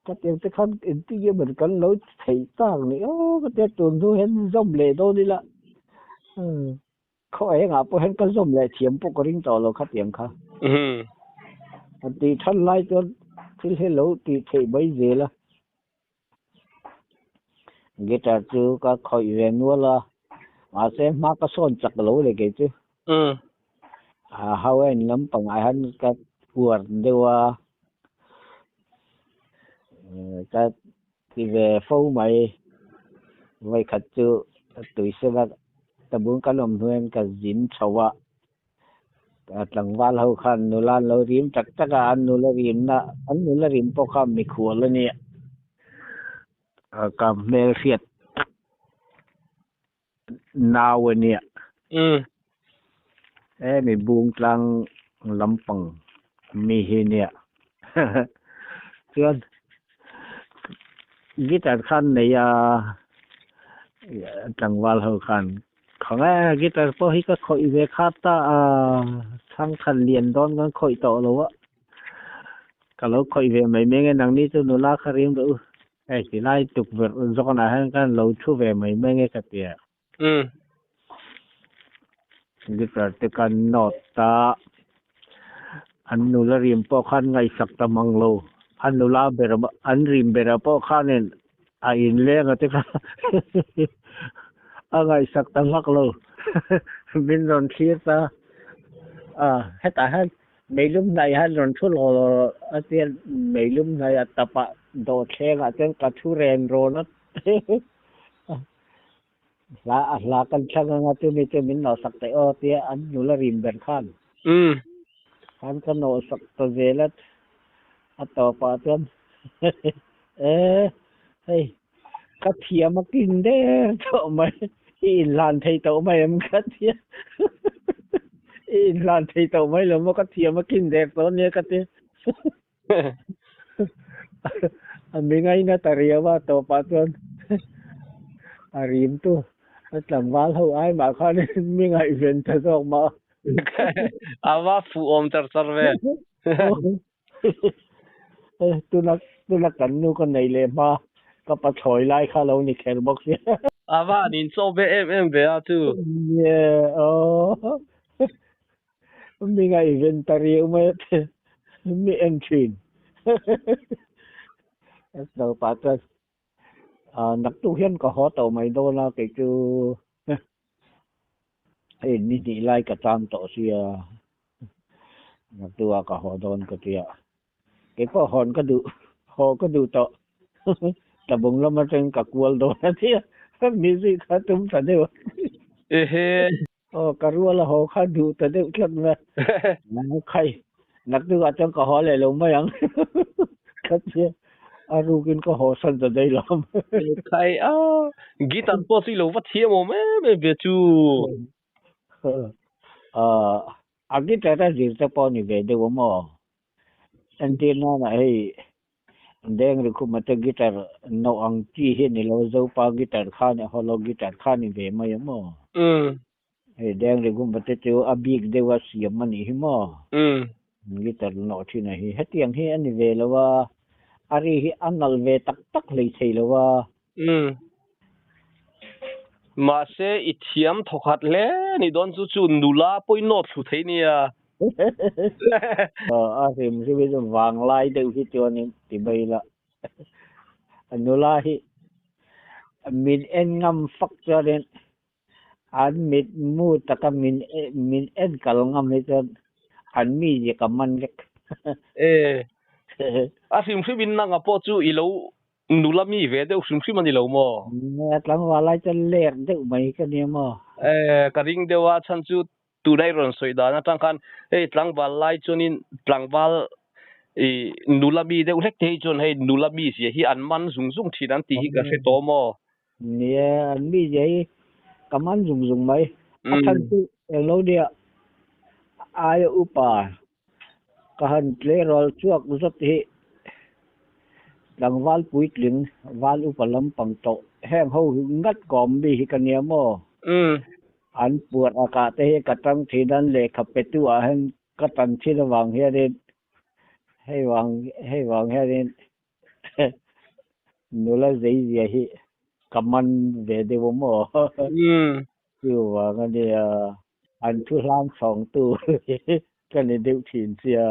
Khatiang te khan engtin nge maw kan lo theih tak ni aw ka tia tun hnu hian zawm leh dawn ila khaw engah pawh hian ka zawm leh thiam pawh ka ring tawh lo khatiang kha. A tih than lai chuan thil hi lo tih theih mai zel a. Guitar chu ka khawih ve nual a, mahse hma ka sawn chak lo le kei chu. A ho en lampang ah hian ka uar deuh a, ka ti ve fo mai. Vawikhat chu tuisela tabung kan awm hnuaiin ka zin chho a. Tlangval ho khan nula an lo rim tak tak a, an nula rimna, an nula rim pawh kha mikhual a nia. Ka hmel hriat nau a nia. Hemi bung tlang lampang mi hi nia. Chuan guitar khan nei a, tlangval ho khan Khawnge guitar pawh hi ka khawih ve kha ta a, chhang khan lian dawn kan khawih tawh lo a, ka lo khawih ve mai mai nge nangni chu nula kha rim rawh u, hei ti lai tukverh zawnah hian kan lo thu ve mai mai nge ka ti a. Guitar te kan nawt ta, an nula rim pawh khan ngaihsak ta mang lo, a nula ber an rim berah pawh khanin A inleng a te kha a ngaihsak ta vak lo. Min rawn thlir ta a, hetah hian meilum hnai hian rawn thu law law rawh a tia, meilum hnai a tapah dawhthlengah chuan ka thu ren rawn a hla a hla kan thlang anga chumi chu min nawhsak teh aw tia an nula rim ber khan. Khan ka nawhsak ta zel a, a tawpah chuan E, hei, ka thiam a kin der tawh mai, i inhlan thei tawh mai em ka tia, i inhlan thei tawh mai lo maw ka thiam a kin der tawh ania ka tia. A mi ngaina ta riau a tawpah chuan a rim tu a tlangval ho ai mah khan mi ngaihven ta zawk mah. A va fuh awm char char ve. Tuna tuna kan nu ka nei leh hma ka pa thlawi lai kha lo ni kher bawk sia. A va han inchawh ve em em ve a chu. Yeah aw mi ngaihven ta riau mai a te mi en thin. Naupang chuan naktuk hian ka haw tawh mai dawn a kei chu. Hei ni hnih lai ka cham tawh sia, naktuk ah ka haw dawn ka tia. Kei pawh hawn ka duh, haw ka duh tawh. Tlabung lam atangin ka kual dawn a tia, music kha tum ta deuh a. Ehe. Aw ka rual a haw kha duh ta deuh tlat mai. Khai, naktuk ah chuan ka haw leh lo mai ang ka tia. A rukin ka haw san ta daih lawm. Khai a guitar pawh chu i lo va thiam awm em em ve chu. A guitar a zir te pawh a ni ve deuh a maw? Entir nana hei Deng Rikhuma te guitar nawh ang chi hi a ni lo, Zopa guitar kha a ni, Hollow guitar kha a ni ve mai a maw? Hei Deng Rikhuma te chu a bik deuh a siam a nih hi maw? Guitar nawh thin a hi. Hetiang hi a ni ve lo a, a ri hi a nalh ve tak tak hlei thei lo a. Mahse i thiam thawkhat hle ni dawn chu chu nula pawhin nawt thlu thei nia. A hrim hrim hi chu vanglai deuh hi chuanin ti mai ila nula hi min en ngam fak chuanin an mitmu taka min min en kal ngam hi chuan an mizia ka man vek. E a hrim hrimin nanga pawh chu i lo Nula mi ve deuh hrim hrim a ni lo maw? Nia, tlangval lai chuan ler deuh mai ka nia maw? E, ka ring deuh a, chhan chu tunah i rawn sawi dan atang khan hei tlangval lai chuanin tlangval i nula mi deuh hlek te hi chuan hei nula mi zia hi an man zung zung thin an tih hi ka hre tawh maw? Nia, an mi zia hi ka man zung zung mai. A chhan chu englo nia aia upa Ka han tleirawl chhuak zawt hi tlangval puitling val upa lampang tawh heng ho hi ngat kawm mi hi ka nia maw? An puar a kah te hi ka tang thin an lehkha petu ah hian ka tan thin avang hianin hei vang hei vang hianin nula zeizia hi ka man ve deuh a maw? Chuvang a nia, an thu hlang chhawngtu ka ni deuh thin sia.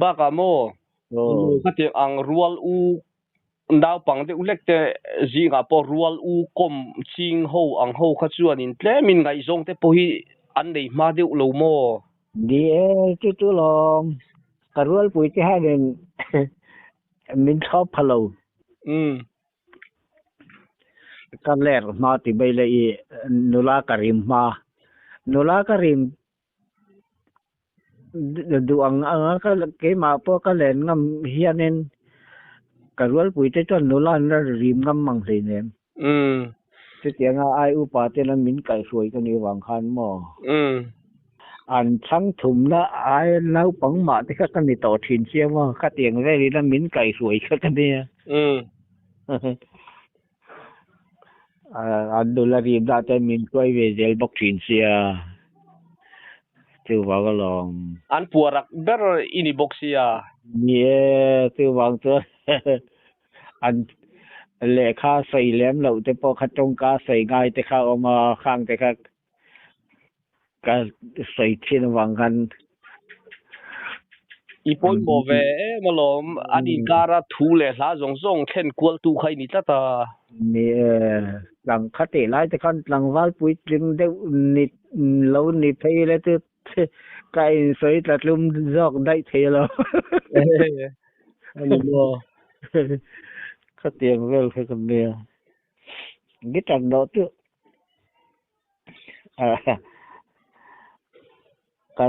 Bakah maw, nu ka tih ang rual u naupang deuh hlek te zingah pawh rual u kawm ching ho ang ho kha chuanin tlemin ngaihzawng te pawh hi an nei hma deuh lo maw? Ni e, chu chu lawm. Ka rualpui te hianin min thlawp pha lo. Ka ler hma ti mai le i nula ka rim hma. Nula ka rim duh ang anga ka keimah pawh ka len ngam hianin ka rualpui te chuan nula an la rim ngam mang hleinem. Chutianga ai upa ten an min kaihhruai ka nih vang khan maw? An chhang thumna ai naupang mah te kha ka ni tawh thin sia maw? Khatiang velin a min kaihhruai kha ka nia. An nula rimna te min hruai ve zel bawk thin sia, chuvang alawm. An puarak ber i ni bawk sia. Ni e, chuvang chuan an lehkha sawi lem loh te pawh kha tawngka sawi ngai te kha a awm a, khang te kha Ka sawi thin avang khan. I pawimawh ve em alawm, an inkara thu leh hla zawng zawng thlen kual tu kha i ni tlat a. Ni e, tlang kha tih lai te khan tlangval puitling deuh ni lo ni phei le chu ka insawi tla tlum zawk daih thei alawm. A ni maw? Khatiang vel kha ka nia. Guitar dawh chu Ka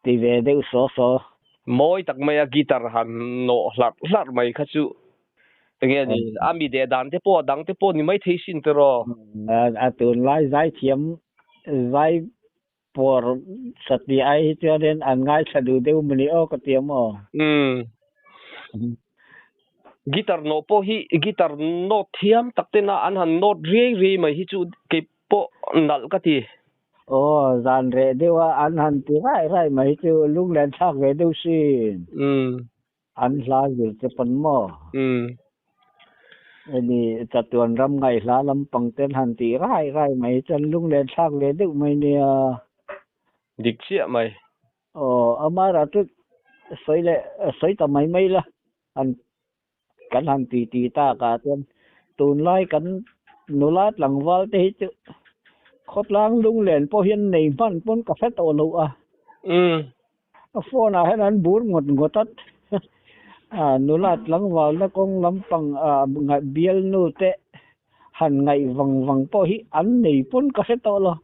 ti ve deuh saw saw. Mawi tak mai a guitar han nawh hlarh hlarh mai kha chu enge ni a mi deh dan te pawh a dang te pawh ni mai thei sin tiraw. A tunlai zaithiam zai pawr satliah ai hi chuanin an ngaithla duh deuh mawni aw ka ti a maw? Umm. Guitar nawh pawh hi guitar nawt thiam tak tena an han nawt riai riai mai hi chu kei pawh nalh ka ti. Aw, zan reh deuh a an han ti rai rai mai hi chu lunglen thlak ve deuh sin. Umm. An hla zir che pawn maw? Umm. Hemi chatuan ram ngaihhla lampang ten han tih rai rai mai hi chuan lunglen thlak ve deuh mai nia. Dik chiah mai. Aw, amara chu sawi leh sawi ta mai mai la, han kan han ti ti tak ah chuan tunlai kan nula tlangval te hi chu khawtlang lunglen pawh hian nei hman pawn ka hre tawh lo a. Umm. A phone ah hian an bur ngawt ngawt a, nula tlangvalna kawng lampang bial nu te han ngaih vang vang pawh hi an nei pawn ka hre tawh lo.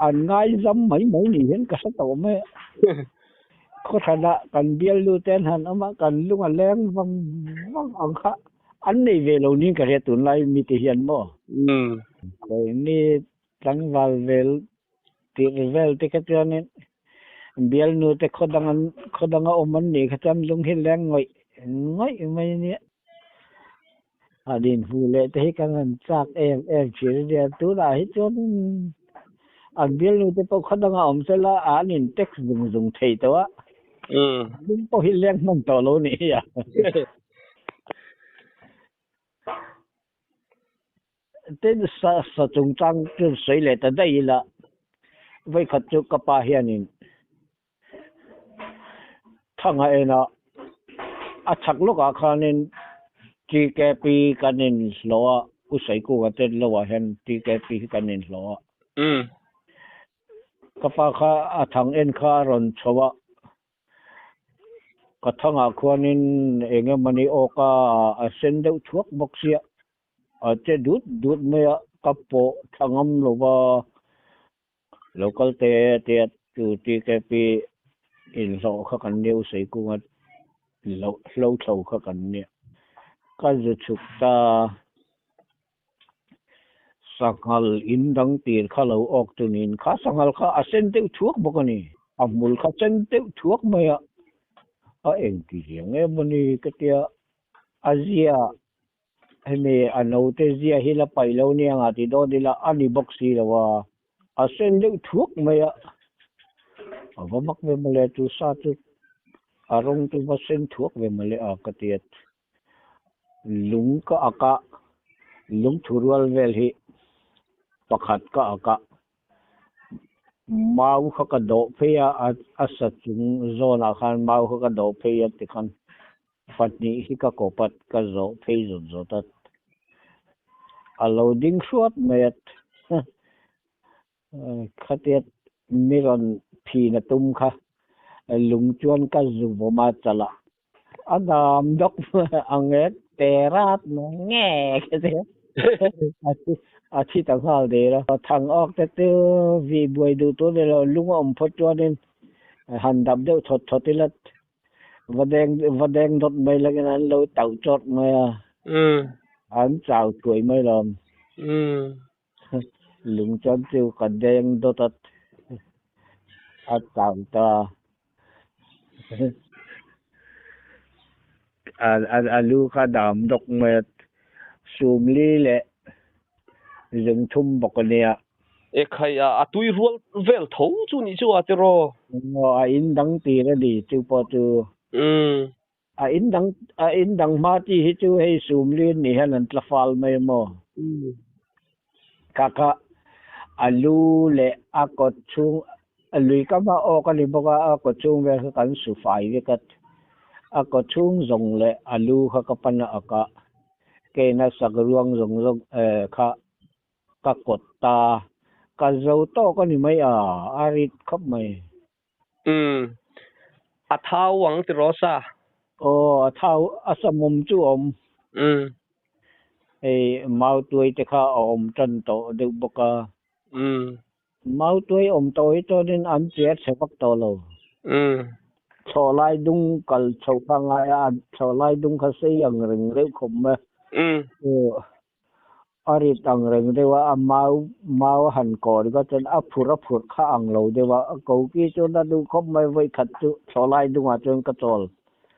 An ngaizam mai mai ni hian ka hre tawh mai a. Khawthlanah kan bialnu te an han awm a, kan lung a leng vang vang ang kha an nei ve lo niin ka hria tunlai mite hian maw? Keini tlangval vel tirh vel te kha chuanin bialnu te khaw dang an khaw danga awm an nih kha chuan lung hi leng ngawih ngawih mai a nia. Han inhmuh leh te hi kan han chak em em thin a nia. Tunah hi chuanin an bialnu te pawh khaw dangah awm sela an in text zung zung thei tawh a. Lung pawh hi leng hman tawh lo nih hi a. Tin, sa sa chungchang chu sawi leh ta daih ila, vawikhat chu ka pa hianin Thanga ena a chhak lawkah khanin TKP kan inhlawh a, U Saikûka te lohah hian TKP hi kan inhlawh a. Ka pa kha a thang en kha a rawn chho a, ka thangah khuanin eng emawni awka a sen deuh thuak bawk sia. A che dut dut mai a, ka pawh thla ngam lo va, lo kal te te a chu TKP inhlawh kha kan nia, U Seikunga hlo thlo kha kan nia. Ka zu chhuk ta, sanghal in dang tir kha lo awk chu niin kha sanghal kha a sen deuh thuak bawk a ni, a hmul kha sen deuh thuak mai a, a engti riang em a ni ka tia, a zia Hemi a naute zia hi la paih lo nia nga tih dawn ila a ni bawk si lo a, a sen deuh thuak mai a, a va mak ve mawle chu sa chu a rawng chu va sen thuak ve mawle a ka ti a, lung ka ak a, lung thu rual vel hi pakhat ka ak a, mau kha ka dawh phei a, a sa chung zawnah khan mau kha ka dawh phei a tikhan Pahnih hi ka kawpat ka zawh phei zawt zawt a, a lo ding hruat mai a, khatia mi rawn phin a tum kha lung chuan ka zu vawm a chalah a dam dawk ang e terat mai nge khatia a thi ta nghal der a. Thang awk te chu vih buai duh tur ni lo, lung a awm phawt chuanin han dap deuh thawt thawt ila Va deng va deng dawt mai langin an lo tauh chawt mai a. An chau thuai mai lawm. Lung chuan chu ka deng dawt a a chau ta. A a lu kha dam dawk mai a. Sumli leh zungthum bawk a nia. E khai a, a tui rual vel tho chu nih chu a tiraw? Aw, a in dang tir a ni chu pawh chu. A in dang, a in dang hma chi hi chu hei sumlin ni hian an tla fal mai maw? Kha kha a lu leh a kawt chhung, a lui kam a awk a ni bawk a, a kawt chhung vel kha kan su fai vek a, a kawt chhung zawng leh a lu kha ka pan a ak a, keina sak ruang zawng zawng kha Ka kawt ta. Ka zo tawk a ni mai a, a rit khawp mai. Umm. A thau ang tiraw sa? Aw, a thau, a samawm chu a awm. Umm. Hei mautuai te kha a awm tan tawh deuh bawk a. Umm. Mautuai awm tawh hi chuanin an chiar chhe vak tawh lo. Umm. Thlawhlai dung kal chho kha ngai a, thlawhlai dung kha sei ang reng reuh khawp mai. Umm. A rit ang reng deuh a, a mau mau a han kawh ringawt chuan a phurh a phurh kha ang lo deuh a, a koki chuan a duh khawp mai vawi khat chu thlawhlai dungah chuan ka chawl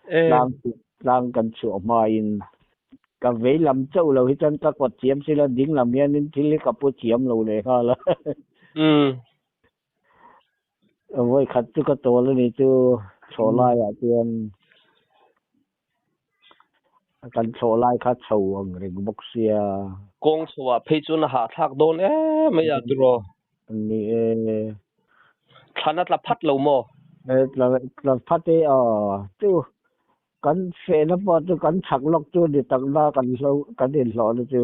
tlang tlang kan chhuah hmain ka vei lam chauh lo hi chuan ka kawt thiam sila ding lam hianin thil hi ka pu thiam lo leh nghal a. Vawi khat chu ka chawl a ni chu thlawhlaiah chuan. Kan thlawh lai kha chho ang reng bawk sia. Kawng chho ah phei chuan a hahthlak dawn em mai a tiraw? Ni e. Thlan a tla phat lo maw? E tla tla phat e aw. Chu kan fehna pawh chu kan chhak lawk chu ni tak na kan hlo kan inhlawh na chu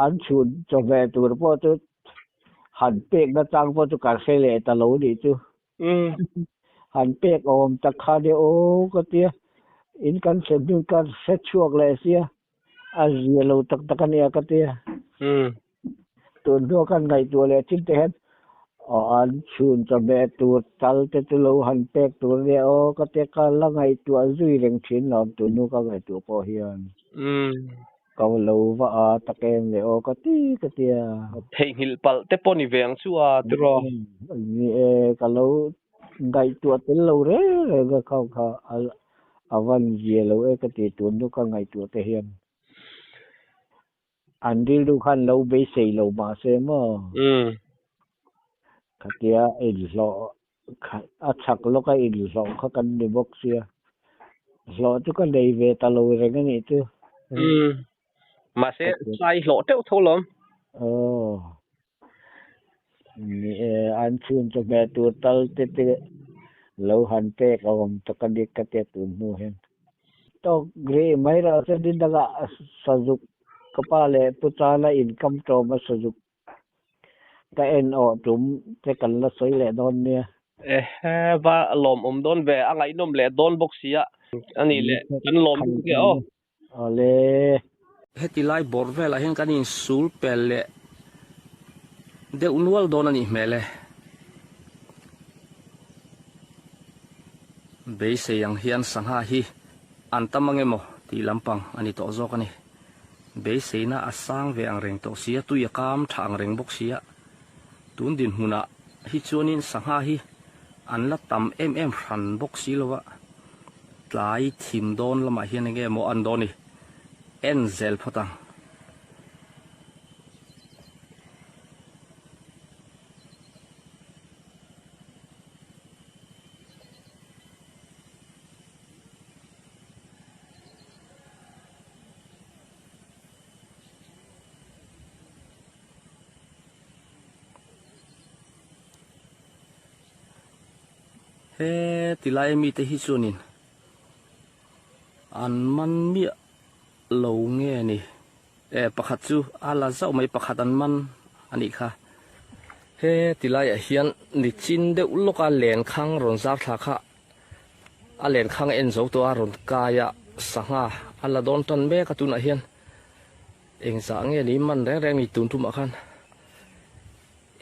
an chhun chawhmeh tur pawh chu han pek na chang pawh chu kan hre leh ta lo nih chu. Han pek awm tak kha nia aw ka tia, in kan thlen hnu ka hre chhuak leh sia, a zia lo tak tak a nia ka tia. Tun hnuah kan ngaihtuah leh thin te hian Aw an chhun chawhmeh tur tal te chu lo han pek tur nia aw ka tia ka la ngaihtuah zui reng thin lo tunu ka ngaihtuah pawh hian. Ka lo va a tak em le aw ka ti ka tia. Theihnghilh palh te pawh ni ve ang chu a tiraw. Ni e ka lo ngaihtuah tel lo reng reng a kha kha a van zia lo e ka ti tunu ka ngaihtuah te hian. An rilru khan lo beisei lo mahse maw? Khatia inhlawh a chhak lawka inhlawh kha kan ni bawk sia. Hlawh chu ka nei ve ta lo reng a nih chu. Mahse sai hlawh teuh tho lawm. Aw. Ni e, an chhun chawhmeh tur tal te te lo han pek a awm tak a ni ka tia tun hnu hian. Tawk rih mai rawh se ni dangah sazuk ka pa leh Pu Chana inkam tawm a sazuk ka en awh tum te kan la sawi leh dawn nia. Ehe va lawmawm dawn ve, a ngaihnawm leh dawn bawk sia a nih leh kan lawm lutuk e aw. Awle. Heti lai bawrh velah hian kan insul pel leh deuh nual dawn a nih hmel e. Beisei ang hian sangha hi an tam ang emaw tih lampang a ni tawh zawk a ni. Beiseina a sang ve ang reng tawh sia, tui a kam tha ang reng bawk sia. Tun dinhmunah hi chuanin sangha hi an la tam em em hran bawk si lo a. Tlai thim dawn lamah hian enge maw an dawn i en zel phawt ang. He tilai mite hi chuanin an man miah lo nge ni e pakhat chu a la zauh mai pakhat an man a nih kha he tilaiah hian nichin deuh lawka lenkhang rawn zar thla kha a lenkhang en zo tawh a rawn kai a sangha a la dawn tan mek a tunah hian engzah nge ni man reng reng ni tun tumah khan.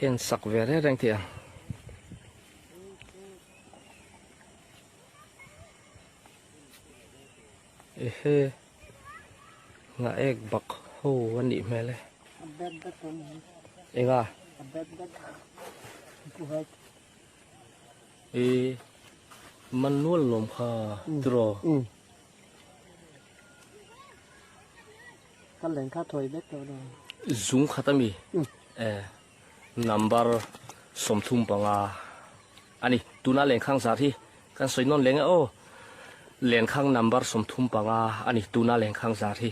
En sak ve reng reng thei ang. Ehe nga ek bak ho a nih hmel e. Enga? E man nual lawm kha tiraw. Ka leng kha thawi vek tawh lo. Zung khat a mi? E number 35 a ni. Tuna lenkhang zar hi kan sawi nawn leng e aw. Lenkhang number 35 a ni tuna lenkhang zar hi.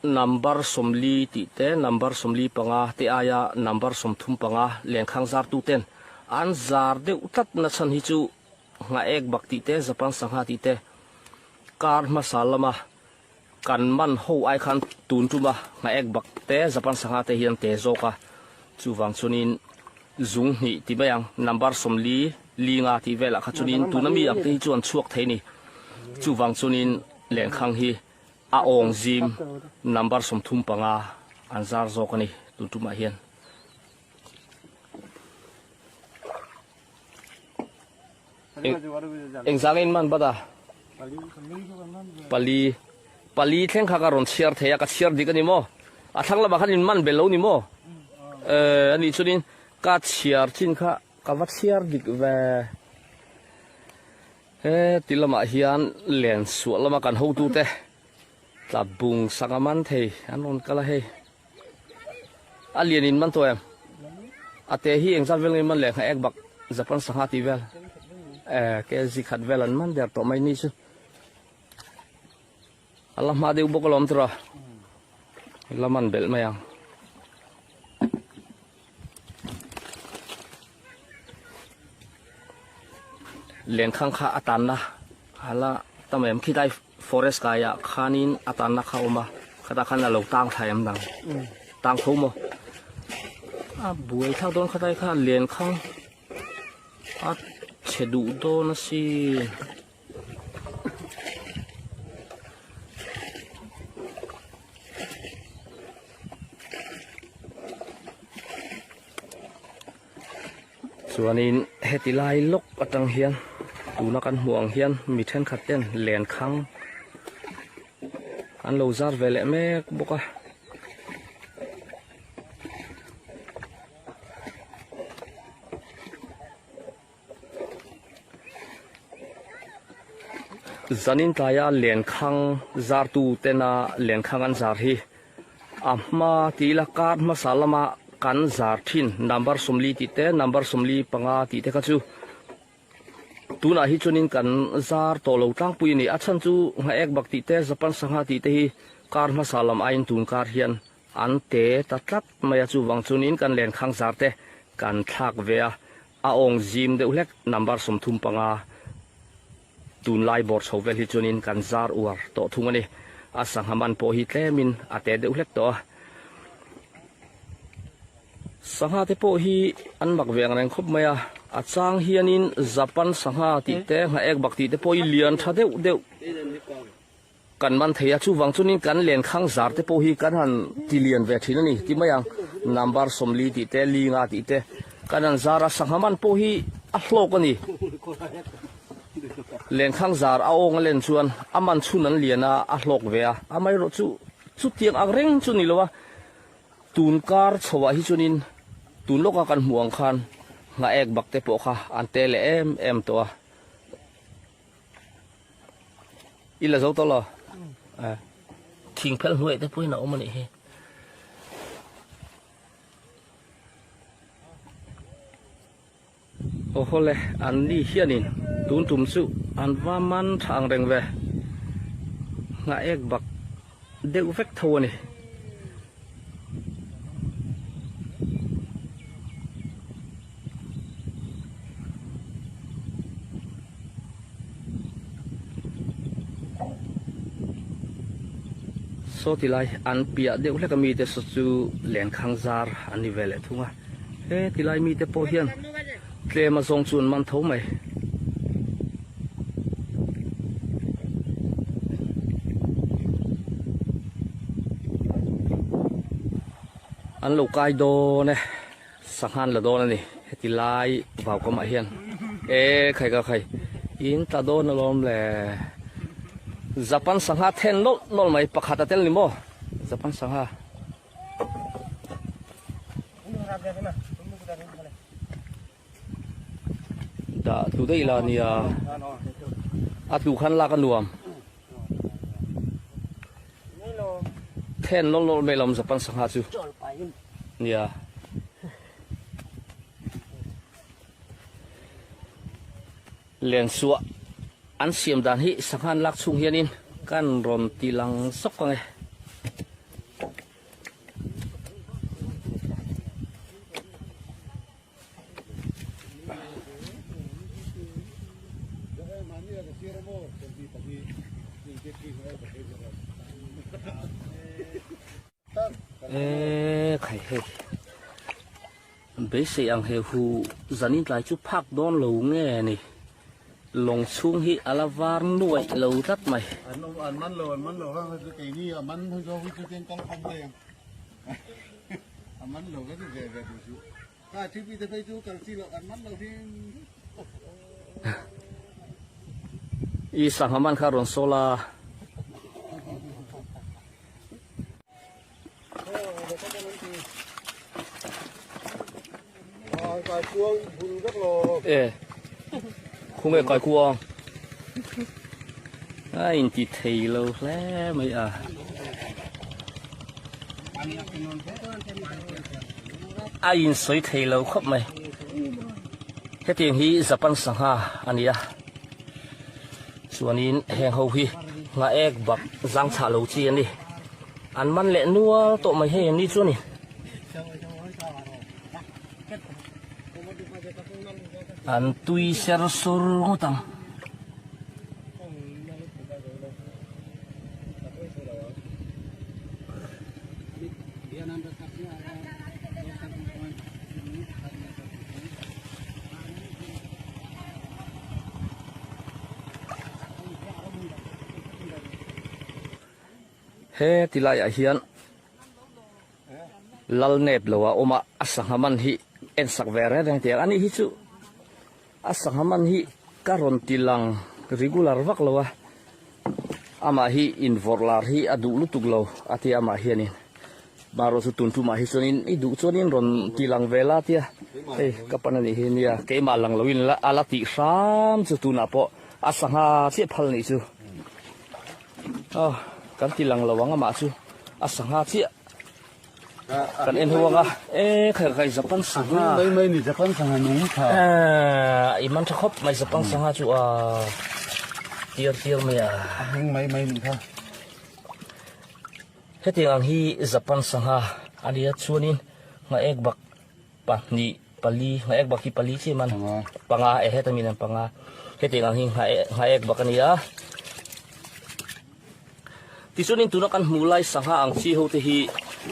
Number 40 tih te number 45 te aia number 35 lenkhang zar tu ten an zar deuh tlat na chhan hi chu ngha ek bak tih te Japan sangha tih te kar hmasa lama kan man ho ai khan tun tuma ngha ek bak te Japan sangha te hian te zawk a chuvang chuanin zung hnih ti mai ang number 40 linga tih velah kha chuanin tuna mi ang te hi chuan chhuak thei ni chuvang chuanin lenkhang hi a awng zim number 35 an zar zawk ani tun tumah hian. Engzah nge in man bat a? Pali. Pali thleng kha ka rawn chhiar thei a, ka chhiar dik a ni maw? A thlang lamah khan in man bel lo ni maw? Eh, a nih chuanin ka chhiar chin kha ka va chhiar dik ve. He ti lamah hian len suah lama kan hotute tla bung sak a man thei an rawn kal a hei. A lian in man tawh em? A te hi engzat vel nge man leh ngha ek bak Japan sangha tih vel eh kg khat vel an man der tawh mai ni chu. A la hma deuh bawk alawm tura la man belh mai ang. Lenkhang kha a tanna hala tam em khilai forest kai ah khanin a tanna kha a awm a khatah khan a lo tang thla em dang tang tho maw a buai thlak dawn khatlai kha lenkhang a chhe duh dawn asin. Chuanin heti lai lawk atang hian tuna kan hmuh ang hian mi thenkhat ten lenkhang an lo zar ve leh mek bawk a. Zanin tlaia lenkhang zartu tena lenkhang an zar hi a hma tih ila kar hmasa lama kan zar thin number 40 tih te number 45 tih te kha chu tunah hi chuanin kan zar tawh lo tlangpui a ni. A chhan chu Nghaek bak tih te Japan sangha tih te hi kar hmasa lam aiin tun kar hian an te ta tlat mai a, chuvang chuanin kan lenkhang zar te kan thlak ve a, a awng zim deuh hlek number 35 tunlai bawr chho vel hi chuanin kan zar uar tawh thung a ni. A sangha man pawh hi tlemin a te deuh hlek tawh a. Sangha te pawh hi an mak ve ang reng khawp mai a, a chang hianin Japan sangha tih te, nghaek bak tih te pawh hi lian tha deuh deuh. Kan man thei a, chuvang chuanin kan lenkhang zar te pawh hi kan han ti lian ve thin a ni ti mai ang. Number 40 tih te, linga tih te kan han zar a, sangha man pawh hi a hlawk a ni. Lenkhang zar a awng a len chuan a man chhun an lian a, a hlawk ve a, amaherawh chu chutiang ang reng chu ni lo a, tun kar chhoah hi chuanin tun lawka kan hmuh ang khan nghaek bak te pawh kha an te leh em em tawh a. I la zo tawh lo thing phel hnuai te pawhin a awm a nih hi aw hawle an ni hianin tun tum chu an va man tha ang reng ve nghah ek bak deuh vek tho a ni. Saw ti lai an piah deuh hlek a mite saw chu lenkhang zar an ni ve leh thung a, he ti lai mite pawh hian tlem a zawng chu an man tho mai. An lo kai dawn e. Sanghan la dawn a ni heti lai vaukamah hian e khai ka khai in tla dawn alawm le Japan sangha then nawlh nawlh mai pakhat a tel ni maw Japan sangha dah tlu daih la nia a tlu khan lak a nuam then nawlh nawlh mai lawm Japan sangha chu Nia. Lensuah an siam dan hi sanghan lak chhung hianin kan rawn ti lang zawk ang e. E khai hei beisei ang he hu zanin tlai chu phak dawn lo nge ni lawng chhung hi a la var nuaih lo tlat mai. An an man lo an man lo hang chu keini a man hu zo hu chu chen kal khawm mai ang a man lo ka chu ve ve duh chu ka thi pi te phei chu kal chi lo an man lo hi. I sangha man kha rawn sawl a. E khung e kai kuang a in ti thei lo hle mai a. A in sawi thei lo khawp mai. Hetiang hi Japan sangha a ni a. Chuanin heng ho hi nghaek bak zang chhah lo chi a ni. An man leh nual tawh mai hei an ni chu a ni. An tui ser sur ngawt ang. He ti laiah hian lal nep lo a awm a, a sangha man hi en sak ve reng reng tiang a ni hi chu. A sangha man hi ka rawn ti lang regular vak lo a, amah hi invawrh lar hi a duh lutuk lo a tia amah hianin marawh chu tun tumah hi chuanin i duh chuanin rawn ti lang ve la tia hei ka pan anih hi nia keimah lang loin a la tih hram chu tunah pawh a sangha chiah phal nih chu aw kan ti lang lo ang amah chu a sangha chiah. Kan en ho anga e khai khai Japan sangha mai mai ni Japan sangha nung tha eh i man tha khawp mai Japan sangha chu a tir tir mai a nung mai mai ni kha hetiang ang hi Japan sangha ania chuanin nga ek bak pahnih pali nga ek bak hi pali chi man panga e heta min an panga hetiang ang hi nga ek bak ania Tichuanin tuna kan hmuh lai sangha ang chi ho te hi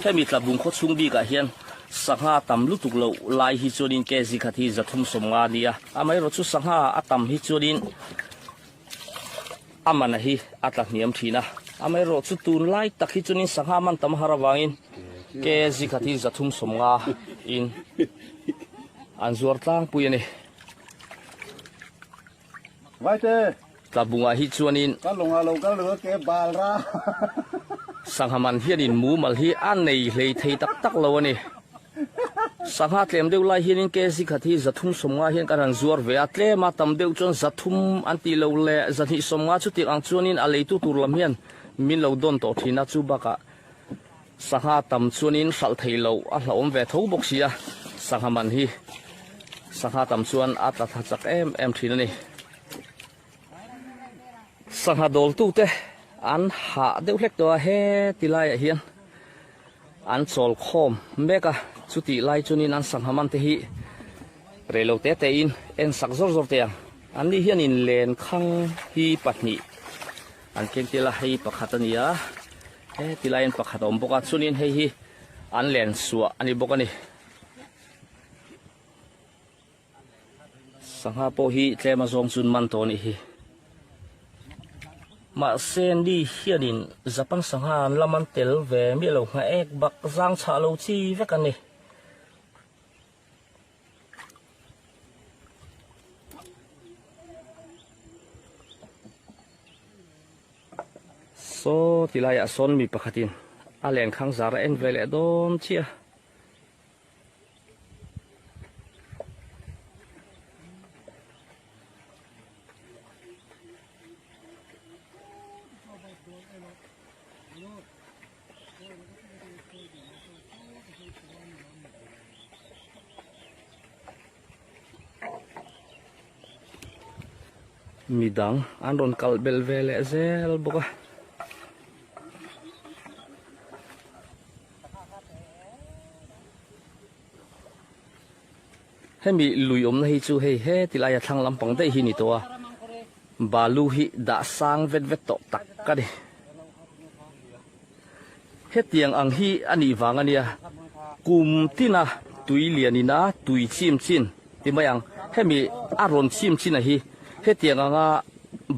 hemi tlabung khaw chhung bikah hian sangha tam lutuk loh lai hi chuanin kg khat hi 350 a ni a, amaherawhchu sangha a tam hi chuanin a mana hi a tla hniam thin a, amaherawhchu tunlai tak hi chuanin sangha man tam har avangin kg khat hi 350 in an zuar tlangpui a ni. Vaite! Tlabungah hi chuanin. Ka lawngah lo kal lo ke bal ra. Sangha man hianin mumal hi a nei hlei thei tak tak lo a ni. Sangha tlem deuh lai hianin kg khat hi 350 hian kan han zuar ve a, tlema tam deuh chuan 300 an tih lo leh 250 chutiang ang chuanin a leitu tur lam hian min lo dawn tawh thin a, chu bakah Sangha tam chuanin hralh thei loh a hlauhawm ve tho bawk sia, sangha man hi sangha tam chuan a tla thla chak em em thin a ni. Sangha dawltute an hah deuh hlek tawh a, he ti laiah hian an chawl khawm mek a, chutih lai chuanin an sangha man te hi reilo te tein en sak zawr zawr teh ang. Anni hianin lenkhang hi pahnih an keng tel a, hei pakhat a ni a. He ti laiin pakhat a awm bawk a, chuanin hei hi an len suah a ni bawk a ni. Sangha pawh hi tlem a zawng chun man tawh a nih hi. Mahse ni hianin Japan sangha an la man tel ve miah lo ngha ek bak zang chhah lo chi vek a ni. Saw ti laiah sawn mi pakhatin a lenkhang zar a en ve leh dawn chiah a. Midang an rawn kal belh ve leh zel bawk a. Hemi lui awmna hi chu hei he ti laia thlang lampang daih hi ni tawh a, balu hi dah sang vet vet tawh tak a ni. Hetiang ang hi a nih vang a nia, kum tina tui lian ina tui chim chin ti mai ang, hemi a rawn chim chin a hi hetiang anga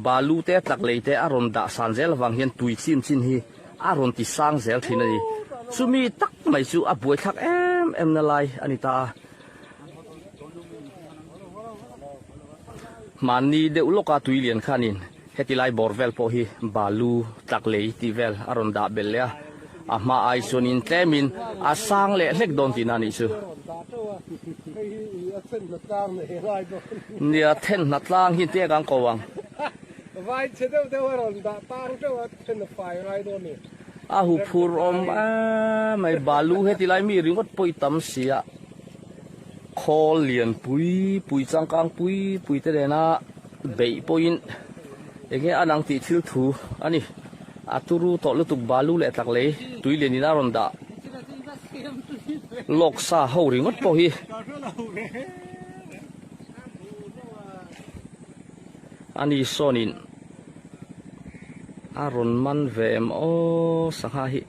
balu te tlak lei te a rawn dah san zel avang hian tui chim chin hi a rawn ti sang zel thin a ni. Chumi tak mai chu a buaithlak em em na lai a ni ta a. Hmanni deuh lawka tui lian khanin Heti lai bawr vel pawh hi balu tlak lei tih vel a rawn dah belh leh a, a hma ai chuanin tlemin a sang leh hlek dawn tihna a nih chu. Nia then hna tlang hi tia kan ko ang. A hu phur awm emai balu heti lai mi ringawt pawh i tam si a, khawl lian pui pui changkang pui pui te nena Beih pawhin enge a nang tih thil thu a ni. A turu tawh lutuk balu leh tlak lei tui lian in a rawn dah lawk sa ho ringawt pawh hi a ni sawnin a rawn man ve em aw sangha hi.